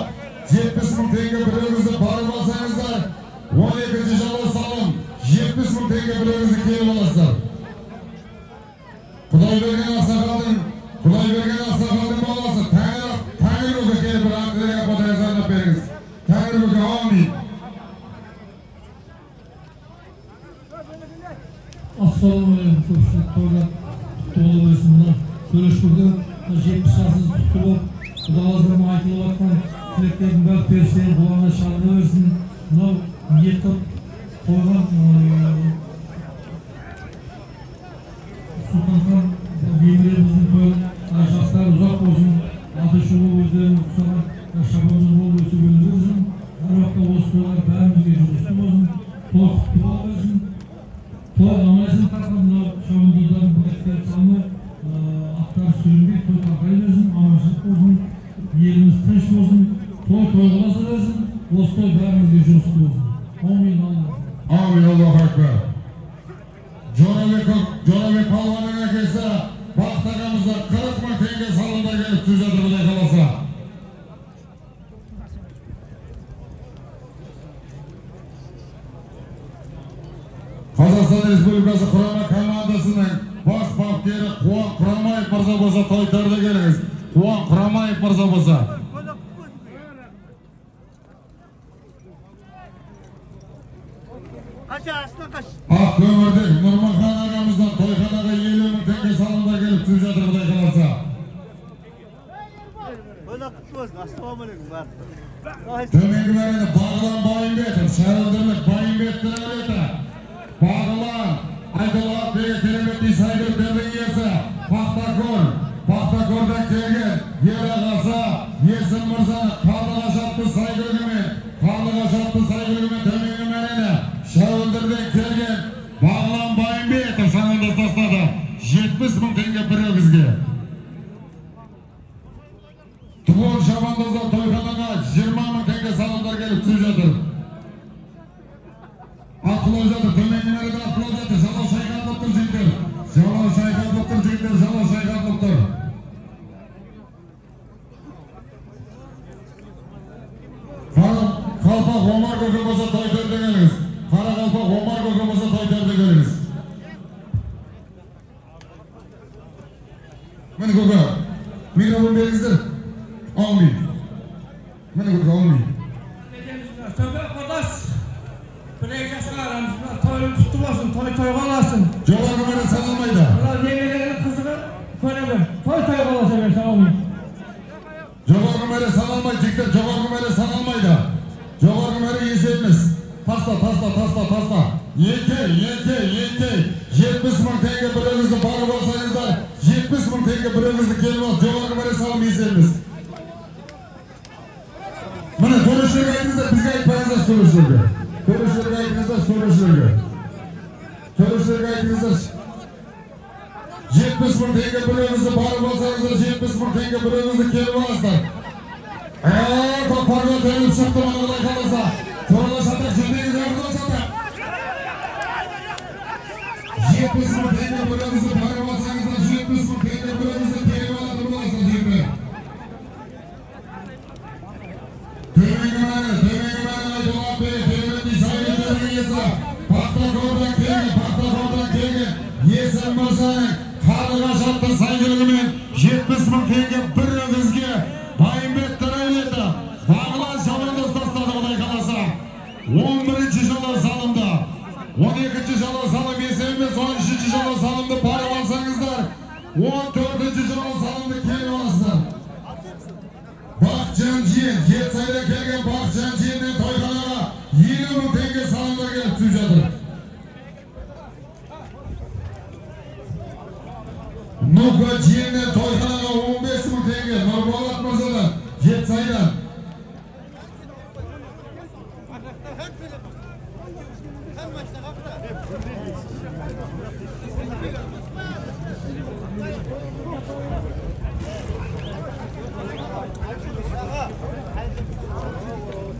70 мың теңге бір өгізді барып алсаңыздар, 12-ші жылы салым 70 мың теңге бір өгізді келіп аласыздар. Құдайберген ақсақалдың, Құдайберген ақсақалдың баласы Тәңір, Тәңір көке келіп бір ақ батаңызды арнап беріңіз. Тәңір көке, аумин. Ассалаумағалейкум, көпшілік тойлар құтты бола берсін. Мына Төлеш көке 70 жасыңыз құтты болып, Құда қаласа айтылып жатқан тілектердің бәрі періштенің құлағына шалына берсін. Мынау ниет қылып қойған Сұлтанхан немерелеріміздің тойы жастары ұзақ болсын, аты шулы өздерінің ұқсаған шабандоз болып өсіп өне берсін. Әр уақытта осы тойлар бәрімізге жұғысты болсын, той құтты бола берсін. Той аман-есен тарқап, мынау шабандоздардың бірліктері салмай, аттары сүрінбей, той тарқай берсін, аманшылық болсын, еліміз тыныш болсын, той тойға берсін, осы той бәрімізге жұғысты болсын. Аумин, Алла. Аумин, Аллаху акбар. Жорабек, Жорабек палуанның әкесі Бақыт ағамыздан 40 мың теңге салымдар келіп түсіп жатыр Құдай қаласа. Қазақстан Республикасы құрама командасының бас бапкері Қуан Құрамаев мырза болса той төрде келіңіз. Қуан Құрамаев мырза болса. Ақ көмірден Нұрмахан ағамыздан тойханаға 50 мың теңге салымдар келіп түсіп жатыр Құдай қаласа. Төменгі мәрені Бағлан Байымбетов, Шәрілдірлік Байымбеттің әулеті. Бағлан Айтолат деген кереметтей сәйгүліктердің иесі Пахтакөл, Пахтакөлден келген ел ағасы Есім мырзаны Қарлығаш атты сәйгүлігімен, Қарлығаш атты сәйгүлігімен төменгі мәрені Шәуілдірден келген Бағлан Байымбетов шабандоз тастады 70 мың теңге бір өгізге. Туған шабандоздар тойханаға 20 мың теңге салымдар келіп түсіп жатыр. Атқылап жатыр, төменгі мәреді атқылап жатыр. Жалау шайқатып тұр жігіттер. Жалау шайқатып тұр жігіттер. көке. Микрофон беріңіздер. Аумин. Міне көке, аумин. Төбе құрдас, бір-екі жасқа арамыз. Тойың құтты болсын, той тойға аласың. Жоғарғы мәре саналмайды. Мына немеренің қызығы көремін. Той тойға аласа берсін, аумин. Жоғарғы мәре саналмайды, жігіттер, жоғарғы мәре саналмайды. Жоғарғы мәре есеп емес. Таста, таста, таста, таста. Еңкей, еңкей, еңкей. 70 мың теңге бір өгізді барып алсаңыздар, 70 мың теңге бір өгізді келіп алып, жоғарғы мәре салым есеп емес. Міне, төрешілерге айтыңыздар, бізге айтпаңыздар төрешілерге. Төрешілерге айтыңыздар, төрешілерге. Төрешілерге айтыңыздар. 70 мың теңге бір өгізді барып алсаңыздар, 70 мың теңге бір өгізді келіп аласыздар. Көкпарға төніп шықты, мына Құдай қаласа. Торла шатақ, жетеңіз орда шатақ. 70 мың теңге бір өгізді барып алсаңыздар, 70 мың теңге бір өгізді келіп алатын боласыздар, жігіттер. Төменгі мәні, төменгі мәні Айтолат бей, төменгі Исаев төрінің иесі, Пахтакордан келген, Пахтакордан келген Есім мырзаның Қарлығаш атты сәйгүлігімен 70 мың теңге бір өгізге Байымбет Төрәулеті Бағлан шабандоз тастады, Құдай қаласа. 11-ші жылы салымды, 12-ші жылы салым есеп емес, 13-ші жылы салымды барып алсаңыздар, 14-ші жылы салымды келіп аласыздар. Бақытжан жиен, Жетісайдан келген Бақытжан жиеннен тойханаға 50 мың теңге салымдар келіп түсіп жатыр. Нұқа жиеннен тойханаға 15 мың теңге, Нұрболат мырзадан, Жетісайдан.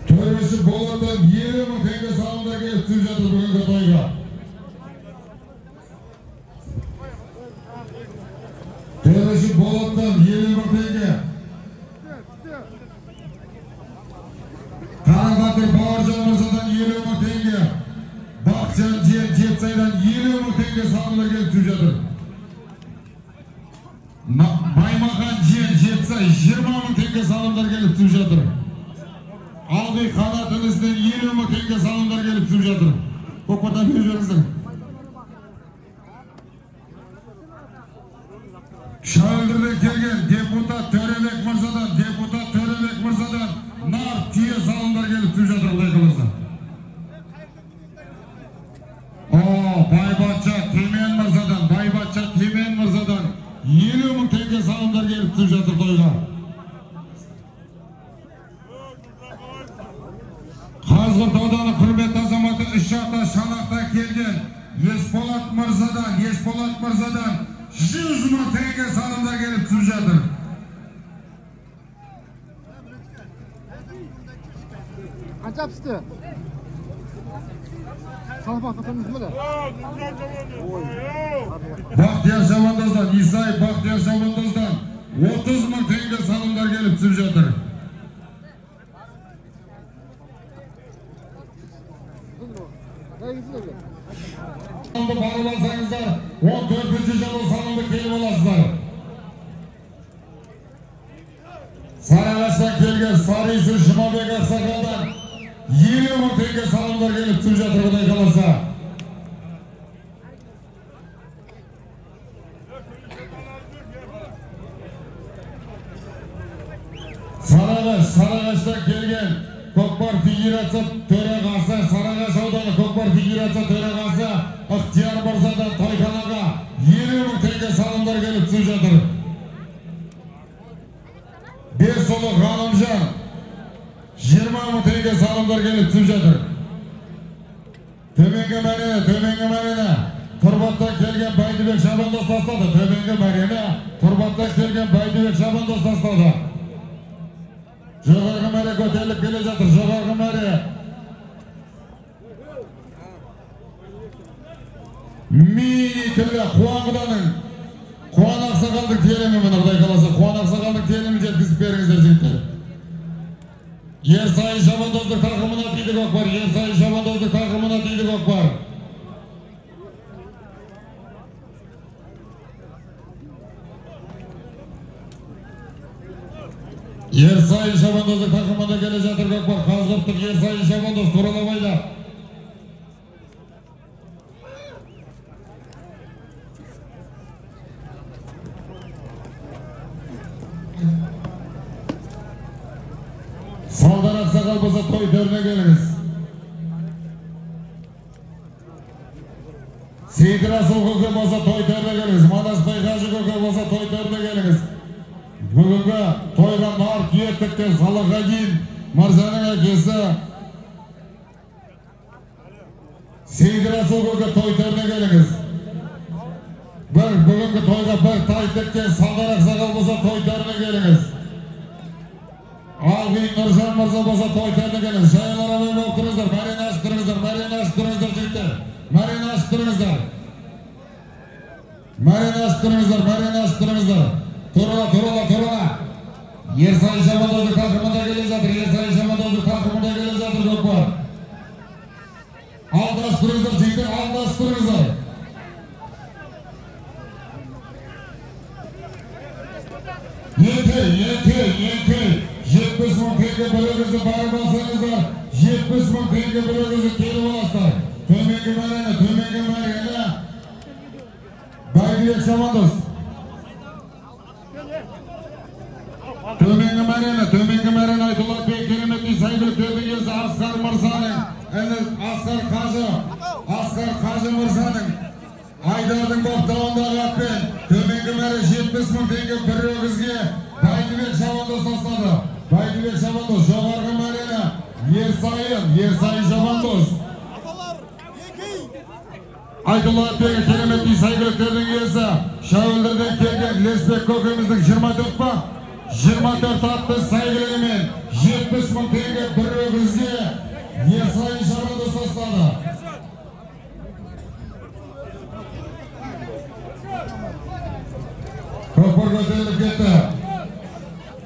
Төреші Болаттан 50 мың теңге салымдар келіп түсіп жатыр бүгінгі тойға. Төреші Болаттан 50 мың теңге. Қарабатыр Бауыржан мырзадан 50 мың теңге. Бақытжан жиен Жетісайдан 50 мың теңге салымдар келіп түсіп жатыр. Баймахан жиен Жетісай 20 мың теңге салымдар келіп түсіп жатыр. Алғи Қанат інісінен 50 мың теңге салымдар келіп түсіп жатыр. Көкпардан беріп жіберіңіздер. Шәуілдірден келген депутат Төребек мырзадан, депутат Төребек мырзадан нар түйе салымдар келіп түсіп жатыр, Құдай қаласа. О, Байбатша Темен мырзадан, Байбатша Темен мырзадан 50 мың теңге салымдар келіп түсіп жатыр тойға. Қазғұрт ауданы құрметті азаматы үш ата Шанақта келген Есболат мырзадан, Есболат мырзадан 100 мың теңге салымдар келіп түсіп жатыр. Қанша пісті? Бақтияр шабандоздан, Исай Бақтияр шабандоздан 30 мың теңге салымдар келіп түсіп жатыр. Барып алсаңыздар, 14-ші жылы салымды келіп аласыздар. Сарыағаштан келген Сарыйсы Жұмабек ақсақалдан 50 мың теңге салымдар келіп түсіп жатыр, Құдай қаласа. Сарыағаш, Сарыағаштан келген Көкпар федерация төрағасы, Сарыағаш ауданы Көкпар федерация төрағасы Ықтияр мырзадан тойханаға 50 мың теңге салымдар келіп түсіп жатыр. Бесұлы Ғалымжан 20 мың теңге салымдар келіп түсіп жатыр. Төменгі мәрені, төменгі мәрені Тұрбаттан келген Бәйдібек шабандоз тастады. Төменгі мәрені Тұрбаттан келген Бәйдібек шабандоз тастады. Жоғарғы мәре көтеріліп келе жатыр. Жоғарғы мәре. Мини тілі Қуанғыданың Қуан ақсақалдың телімі, міне Құдай қаласа, Қуан ақсақалдың телімін жеткізіп беріңіздер, жігіттер. Ерсайын шабандоздың тақымына тиді көкпар. Ерсайын шабандоздың тақымына тиді көкпар. Ерсайын шабандоздың тақымында келе жатыр көкпар. Қазығұрттық Ерсайын шабандоз Туралабайда. Салдар ақсақал болса той төріне келіңіз. Сейіт Расул көке болса той төріне келіңіз. Манасбай қажы көке болса той төріне келіңіз. Бүгінгі тойға нар түйеттіктен Салахадин мырзаның әкесі Сейіт Расул көке той төріне келіңіз. Бүгінгі тойға бір тай тіккен Салдар ақсақал болса той төріне келіңіз. Алғин Нұржан мырза болса той төріне келіңіз. Жайылар абай болып тұрыңыздар, мәрені ашып тұрыңыздар, мәрені ашып тұрыңыздар жігіттер. Мәрені ашып тұрыңыздар. Мәрені ашып тұрыңыздар, мәрені ашып тұрыңыздар. Турала, турала, турала. Ерсайын шабандоздың тақымында келе жатыр, Ерсайын шабандоздың тақымында келе жатыр көкпар. Алдасып тұрыңыздар жігіттер, алдасып тұрыңыздар. Екі, 70 мың теңге бір өгізді барып алсаңыздар, 70 мың теңге бір өгізді келіп аласыздар. Төменгі мәрені, төменгі мәрені. Бәйдібек шабандоз. Төменгі мәрені, төменгі мәрені Айтулла бек кереметтей сәйгүліктердің иесі Асқар мырзаның, Асқар қажы, Асқар қажы мырзаның Айдардың баптауындағы атпен төменгі мәре 70 мың теңге бір өгізге Бәйдібек шабандоз тастады. Бәйдібек шабандоз, жоғарғы мәрені Ерсайын, Ерсайын шабандоз. Айтулла бегі кереметтей сәйгүліктердің иесі Шәуілдірден келген Лесбек көкеміздің 24 па? 24 атты сәйгүлігімен 70 мың теңге бір өгізге Ерсайын шабандоз тастады. Көкпар көтеріліп кетті.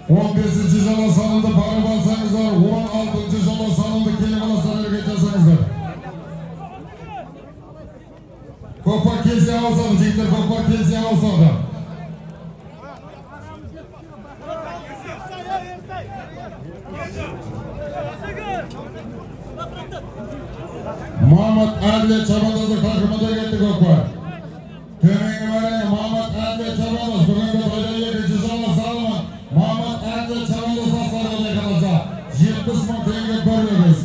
15-ші жылы салымды барып алсаңыздар, 16-шы жылы салымды келіп аласыздар, әрекет жасаңыздар. Көкпар келсе ауысады, жігіттер, көкпар келсе ауысады. Мамат Әділет шабандоздың тақымында кетті көкпар. Төменгі мәрені Мамат Әділет шабандоз, бүгінгі тойда екінші жылы салымы Мамат Әділет шабандоз тастады Құдай қаласа. 70 мың теңге бір өгіз.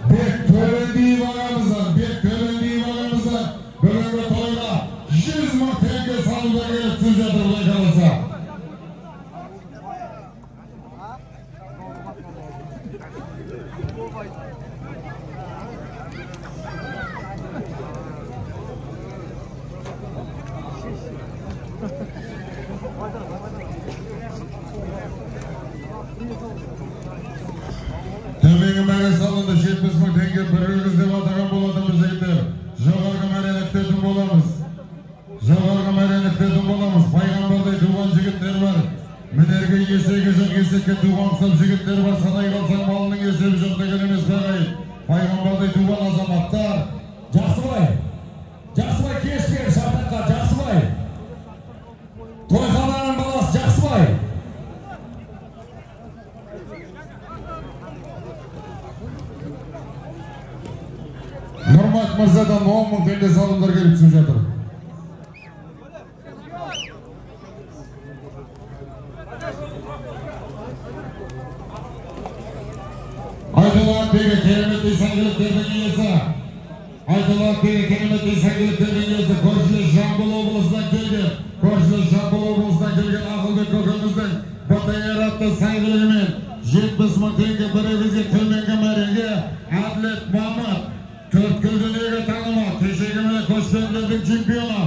Бек Төлендиев ағамыздан, Бек Төлендиев ағамыздан бүгінгі тойға 100 мың теңге салымдар келіп түсіп жатыр Құдай қаласа. Төменгі мәре салынды 70 мың теңге бір өгіз деп атаған болатынбыз жігіттер. Жоғарғы мәрені күтетін боламыз. Жоғарғы мәрені күтетін боламыз. Пайғамбардай туған жігіттер бар. Мінерге есегі жоқ, есекке туған ұқсап жігіттер бар. Санай қалсаң малының есебі жоқ деген емес пе ағайын? Пайғамбардай туған азаматтар. Жақсыбай, Жақсыбай кеш бер Шартаққа, Жақсыбай. Тойхананың баласы Жақсыбай. Нұрмат мырзадан 10 мың теңге салымдар келіп түсіп жатыр. Айтулла бегі кереметтей сәйгүліктердің иесі. Айтулла бегі кереметтей сәйгүліктердің иесі көршілес Жамбыл облысынан келген, көршілес Жамбыл облысынан келген Ақылбек көкеміздің БТР атты сәйгүлігімен 70 мың теңге бір өгізге төменгі мәреге Әділет Мамат, төрткүл дүниеге танымал, кешегі міне көшпенділердің чемпионы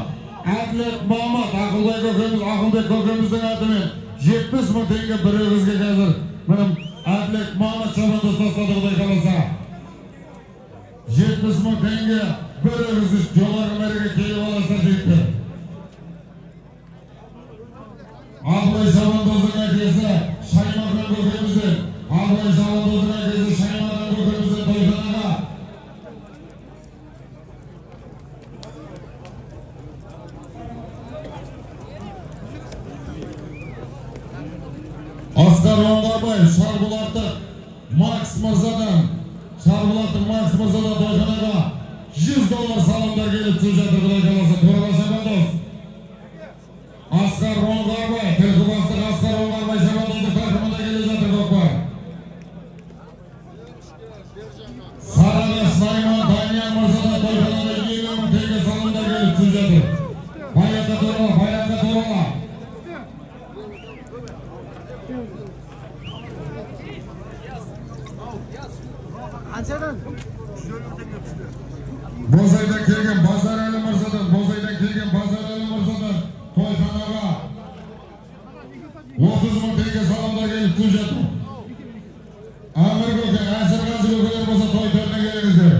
Әділет Мамат, Ақылбек көкеміз, Ақылбек көкеміздің атымен 70 мың теңге бір өгізге қазір міне Әділет Мамат шабандоз тастады Құдай қаласа. 70 мың теңге бір өгізді жоғарғы мәреге келіп аласыздар жігіттер. Абылай шабандоздың әкесі Шаймардан көкемізден, Абылай шабандоздың әкесі Шаймардан көкемізден тойхана Оңғарбаев, Шарбұлақтық Макс мырзадан, Шарбұлақтық Макс мырзадан тойханаға 100 доллар салымдар келіп түсіп жатыр, құдай қаласа. Торала шабандоз. Асқар Оңғарбай, Түлкібастық Асқар Оңғарбай шабандоздың тақымында келе жатыр көкпар. Сарыағаш Найман Данияр мырзадан тойханаға 50 мың теңге салымдар келіп түсіп жатыр. Баятқа торала, баятқа торала. Бозайдан келген Базарәлі мырзадан, Бозайдан келген Базарәлі мырзадан тойханаға 30 мың теңге салымдар келіп түсіп жатыр. Әмір көке, Әсірғазы көкелер болса той төріне келіңіздер.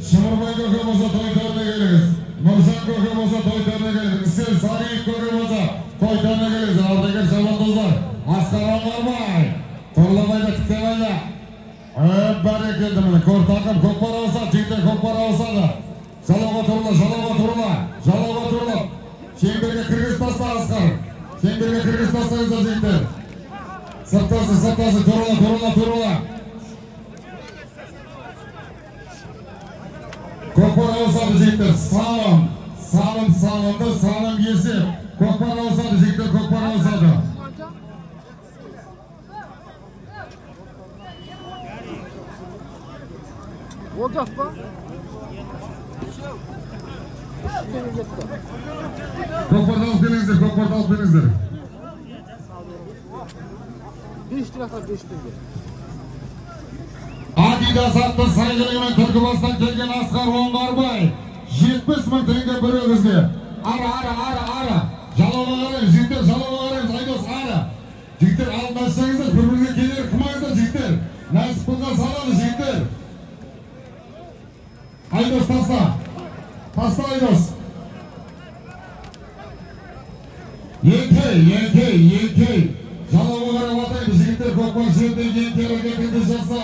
Шымырбай көке болса той төріне келіңіз. Нұржан көке болса той төріне келіңіз. Үсен Сариев көке болса той төріне келіңіздер. Ардагер шабандоздар, Асқар Оңғарбай, Торлабайда, Тіктебайда. Бәрекелді міне, көр тақым, көкпар ауысады, жігіттер көкпар ауысады. Жалауға тұрыла, жалауға тұрыла, жалауға тұрыла. Шеңберге кіргізіп таста Асқар. Шеңберге кіргізіп тастаңыздар жігіттер. Сырттасы, сырттасы, тұрыла, тұрыла, тұрыла. Көкпар ауысады жігіттер. Салым, салым, салымды, салым есеп. Көкпар ауысады жігіттер, көкпар ауысады. Olacak mı? Көкпарды алып келіңіздер, көкпарды алып келіңіздер. 5 lira, 5 теңге. Адидас атты сайғырымен Түлкібастан келген Асқар Оңғарбай 70 мың теңге бір өгізге. Ары, ары, ары, ары. Жалауға қараймыз, жігіттер, жалауға қараймыз, Айдос, ары. Жігіттер, алып ашсаңыздар, бір-біріңізге кедергі қылмаңыздар, жігіттер. Нәсіп қылған салады, жігіттер. Айдос, таста. Таста, Айдос. Еңкей, еңкей, еңкей. Жалауға қарап атаймыз, жігіттер, көкпар жерде еңкей әрекетіңді жаса.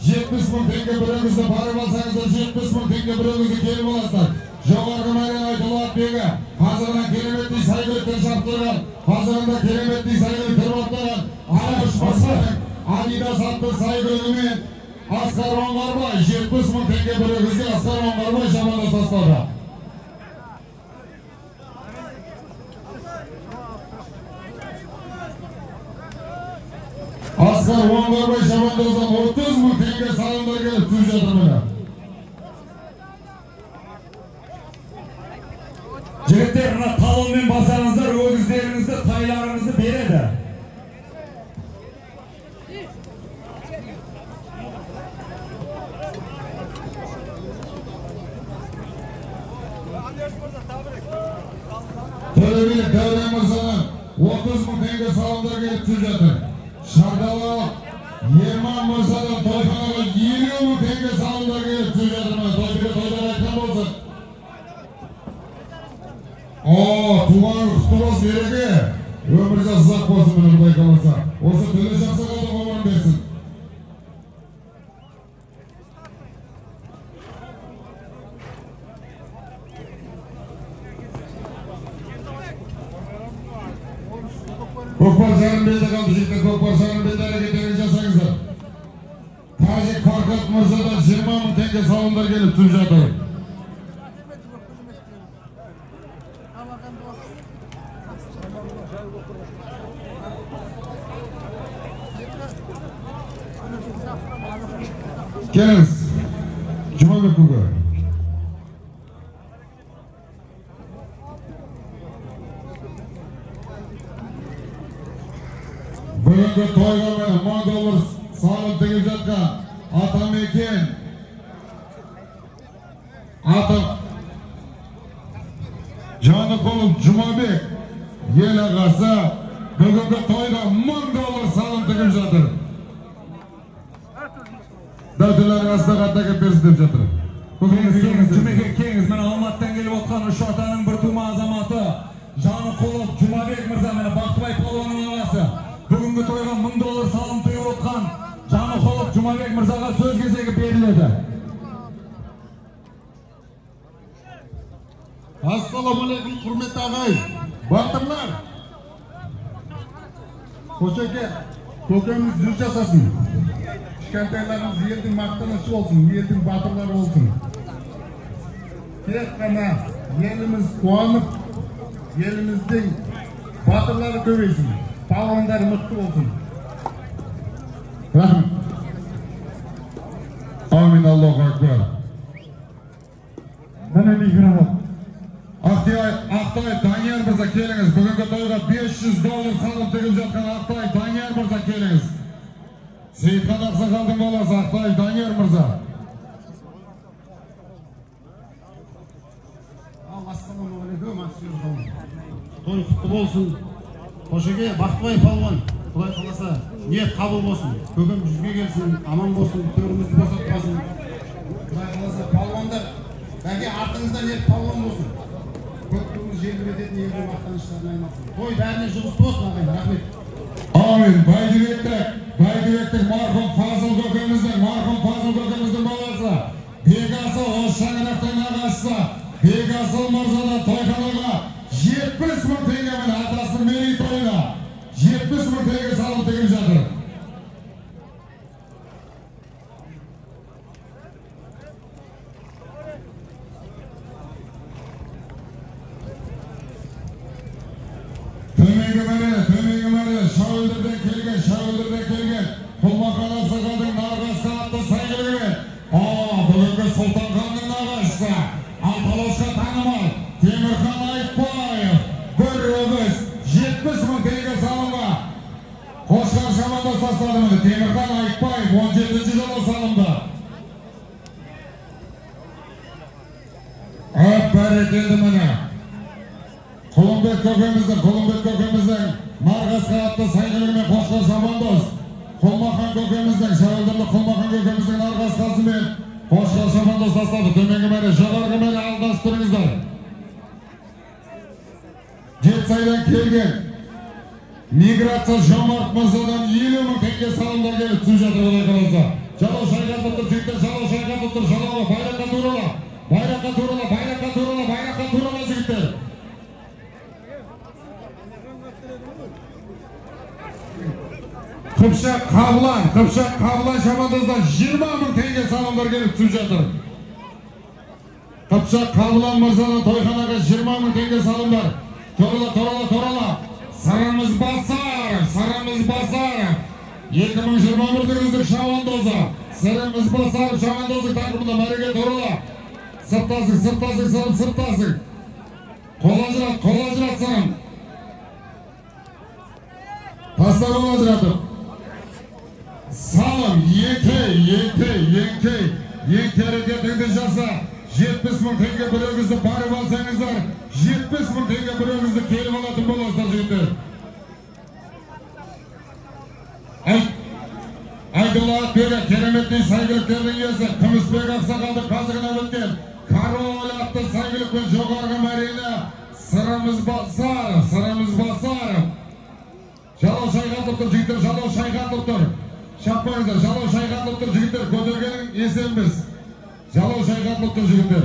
70 мың теңге бір өгізді барып алсаңыздар, 70 мың теңге бір өгізді келіп аласыздар. Жоғарғы мәре Айтұлы Атбегі, қазығынан кереметтей сәйгүліктен шаптырған, қазығында кереметтей сәйгүлік тырбаттаған, Араш мырзаның Адидас атты сәйгүлігімен Асқар Оңғарбай 70 мың теңге бір өгізге Асқар Оңғарбай шабандоз тастады. Асқар Оңғарбай шабандоздан 30 мың теңге салымдар келіп түсіп жатыр міне. Жігіттер, мына талонмен басаңыздар, өгіздеріңізді, тайларыңызды береді. Төлебек Дәурен мырзаның 30 мың теңге салымдар келіп түсіп жатыр. Шардалалық Ерман мырзадан тойханаға 50 мың теңге салымдар келіп түсіп жатыр. Тойға тойдар айтқан болсын. О, туған құтты болсын, ереке. Өмір жас ұзақ болсын, міне құдай қаласа. Осы Төлеш ақсақалдың ғұмырын берсін. Көкпар жарым белде қалды, жігіттер, көкпар жарым белде әрекеттерін жасаңыздар. Тәжік Фархат мырзадан 20 мың теңге салымдар келіп түсіп жатыр. Келіңіз, Жұмабек көке. Бүгінгі тойға міне 1000 доллар салым тігіп жатқан Атамекен Атам Жанықұлов Жұмабек ел ағасы бүгінгі тойда 1000 доллар салым тігіп жатыр. Дәутілердің астына қатты берсін деп жатыр. Жұмеке, келіңіз, міне Алматыдан келіп отқан үш атаның бір тума азаматы Жанықұлов Жұмабек мырза, міне Бақтыбай палуанның ағасы. Бүгінгі тойға 1000 доллар салым тыйып отқан Жанықұлов Жұмабек мырзаға сөз кезегі беріледі. Ассалаумағалейкум, құрметті ағайын, батырлар. Қошеке, Көкеміз 100 жасасын. Кішкентайларымыз елдің мақтанышы болсын, елдің батырлары болсын. Тек қана еліміз қуанып, еліміздің батырлары көбейсін, палуандары мықты болсын. Рахмет. Амин, Аллаху акбар. Міне микрофон. Ақтай Данияр мырза, келіңіз. Бүгінгі тойға $500 салым тігіп жатқан Ақтай Данияр мырза, келіңіз. Сейітхан ақсақалдың баласы Ақтай Данияр мырза. Ассалаумағалейкум, той құтты болсын. Қошеке Бақтыбай палуан, Құдай қаласа ниет қабыл болсын. Көкем жүзге келсін, аман болсын, төрімізді босатпасын. Құдай қаласа палуандар, бәке артыңыздан еріп палуан болсын. Көктіңіз желбірететін елдің мақтаныштарына айналсын. Той бәріне жұғысты болсын, ағайын, рахмет. Амин. Бәйдібектік марқұм Фазыл көкеміздің, баласы Бекасыл, осы шаңырақтың ағашысы Бекасыл мырзадан тойханаға 70 мың теңгемен атасының мерейтойына 70 мың теңге салым тігіп жатыр. Төменгі мәре, Шәуілдірден келген, Құлмахан ақсақалдың Нарғасқа атты сәйгүлігімен, бүгінгі Сұлтанханның нағашысы, Алталашқа танымал Темірхан Айтбаев, бір өгіз 70 мың теңге салымға қошқар шабандоз тастады. Міне Темірхан Айтбаев 17-ші жылы салымды. Әп, бәрекелді міне. Құлымбет көкеміздің Нарғасқа атты сәйгүлігімен қошқар шабандоз, Құлмахан көкеміздің, Шәуілдірлі Құлмахан көкеміздің Нарғасқасымен қошқар шабандоз тастады. Төменгі мәре, жоғарғы мәре алдасып тұрыңыздар. Жетісайдан келген Миграция Жомарт мырзадан 50 мың теңге салымдар келіп түсіп жатыр, Құдай қаласа. Жалау шайқатып тұр, жігіттер, жалау шайқатып тұр, жалауға, байраққа турала, байраққа турала, байраққа турала, байраққа турала, жігіттер. Қыпшақ Қабылан шабандоздан 20 мың теңге салымдар келіп түсіп жатыр. Қыпшақ Қабылан мырзадан тойханаға 20 мың теңге салымдар. Торала. Сырымыз Басаров, 2021-дің үздік шабандозы. Сырымыз Басаров шабандоздық тақымында мәреге торала. Сырттасың, Сырым, сырттасың. Қол ажырат, Сырым. Таста қол ажыратып. Салым, еңкей, еңке әрекетіңді жаса. 70 мың теңге бір өгізді барып алсаңыздар, 70 мың теңге бір өгізді келіп алатын боласыздар, жігіттер. Айдолла Атбегі, кереметтей сәйгүліктердің иесі, Күмісбек ақсақалды қазығына өткен Король атты сәйгүлікпен жоғарғы мәрені Сырымыз Басаров. Жалау шайқатып тұр, жігіттер, жалау шайқатып тұр. Шаппаңыздар, жалау шайқатып тұр, жігіттер, көтергенің есенбіз. Жалау шайқатып тұр, жігіттер.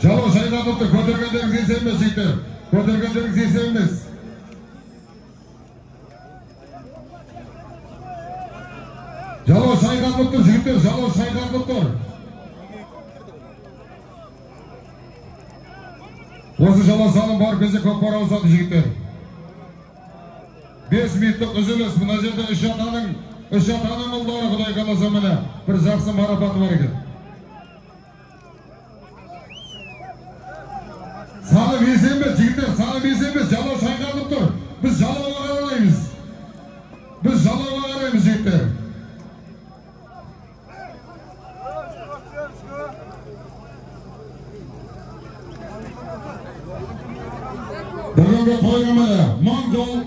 Жалау шайқатып тұр, көтергендеріңіз есенбіз, жігіттер. Көтергендеріңіз есенбіз. Жалау шайқатып тұр, жігіттер, жалау шайқатып тұр. Осы жалау салым бар кезде көкпар ауысады, жігіттер. 5 минуттық үзіліс. Мына жерде үш атаның ұлдары, Құдай қаласа, міне бір жақсы марапаты бар екен. Салым есенбес, жігіттер, салым есенбес, жалау шайқатып тұр. Біз жалауға қараймыз. Жігіттер. Бүгінгі тойға міне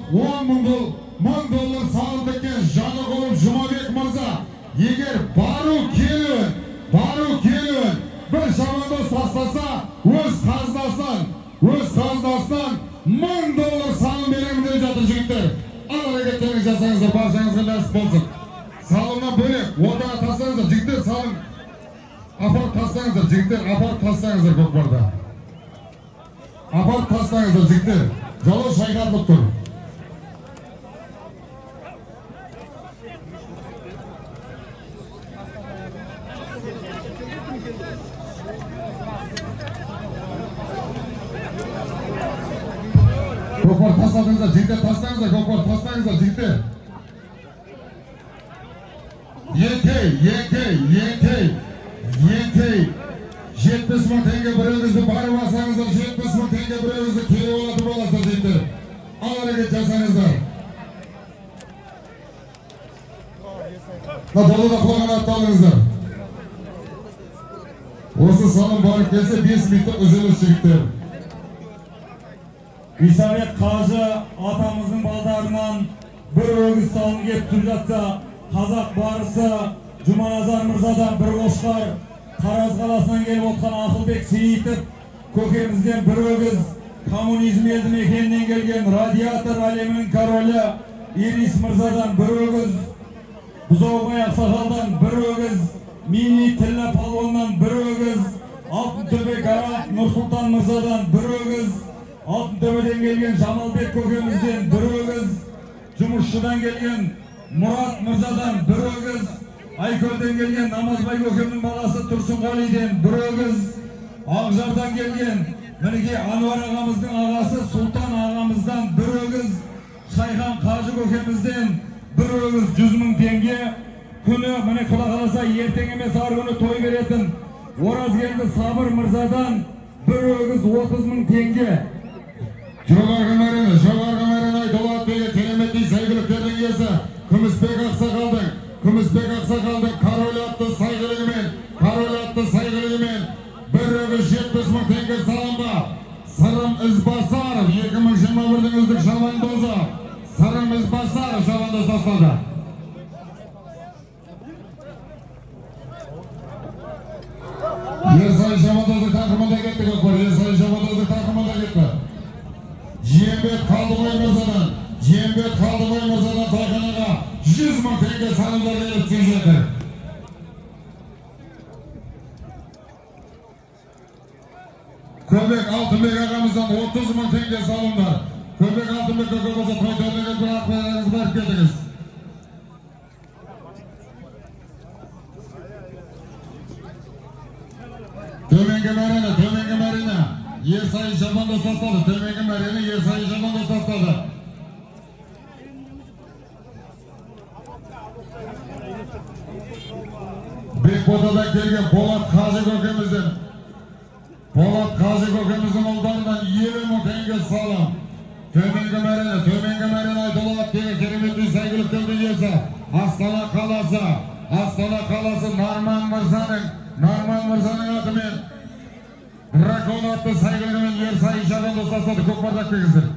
10 мың доллар салым тіккен Жанығұлов Жұмабек мырза, егер бару келуін бір шабандоз тастаса, өз қазынасынан $1000 салым беремін деп жатыр, жігіттер. Ал әрекеттеріңіз жасаңыздар, баршаңызға нәсіп болсын. Салымнан бөлек ортаға тастаңыздар, жігіттер, салым апарып тастаңыздар, жігіттер, апарып тастаңыздар, көкпарда. Апарып тастаңыздар, жігіттер. Жалау шайқатылып тұр. Көкпар тастадыңыздар, жігіттер, тастаңыздар, көкпар тастаңыздар, жігіттер. Еңкей, еңкей, еңкей, еңкей. 70 мың теңге бір өгізді барып алсаңыздар, 70 мың теңге бір өгізді келіп алатын боласыздар, жігіттер. Ал әрекет жасаңыздар. Мына долада құлаған атты алыңыздар. Осы салым барып келсе 5 минуттық үзіліс, жігіттер. Исабек қажы атамыздың балдарынан бір өгіз салым кеп түсіп жатса, қазақ барысы Жұманазар мырзадан бір қошқар, Тараз қаласынан келіп отқан Ақылбек Сейітов көкемізден бір өгіз, коммунизм елді мекенінен келген радиатор әлемінің королі Ирис мырзадан бір өгіз, Бұзаубай ақсақалдан бір өгіз, Мини Тіллә палуаннан бір өгіз, Алтынтөбе Гарант Нұрсұлтан мырзадан бір өгіз, Алтынтөбеден келген Жамалбек көкемізден бір өгіз, Жұмысшыдан келген Мұрат мырзадан бір өгіз, Айкөлден келген Намазбай көкемнің баласы Тұрсынғалиден бір өгіз, Ақжардан келген мінекей Ануар ағамыздың ағасы Сұлтан ағамыздан бір өгіз, Шайхан қажы көкемізден бір өгіз 100 мың теңге. Күні міне Құда қаласа ертең емес ар күні той беретін Оразгелді Сабыр мырзадан бір өгіз 30 мың теңге. Жоғарғы мәрені, жоғарғы мәрені Айдолат деген кереметтей сәйгүліктердің иесі Күмісбек ақсақалдың, Күмісбек ақсақалдың король атты сәйгүлігімен, король атты сәйгүлігімен бір өгіз 70 мың теңге салымға. Сырым Ізбасаров 2021-дің үздік шабандозы Сырым Ізбасаров шабандоз тастады. Ерсай шабандоздың тақымында кетті көкпар, Ерсай шабандоздың тақымында кетті. Жиенбет Қалдыбай мырзадан, Жиенбет Қалдыбай мырзадан тойханаға 100 мың теңге салымдар келіп түсіп жатыр. Көбек Алтынбек ағамыздан 30 мың теңге салымдар. Көбек Алтынбек көке болса той төріне келіп бір ақ барып кетіңіз. Төменгі мәрені, төменгі мәрені Ерсай шабандоз тастады. Төменгі мәрені Ерсай шабандоз тастады. Бекботадан келген Болат қажы көкемізден, Болат қажы көкеміздің ұлдарынан 50 мың теңге салым. Төменгі мәрені, төменгі мәрені Айдолат деген кереметтей сәйгүліктердің иесі Астана қаласы, Астана қаласы Нарман мырзаның, Нарман мырзаның атымен Дракон атты сәйгүлігімен Ерсай шабандоз тастады. Көкпар тақпеңіздер.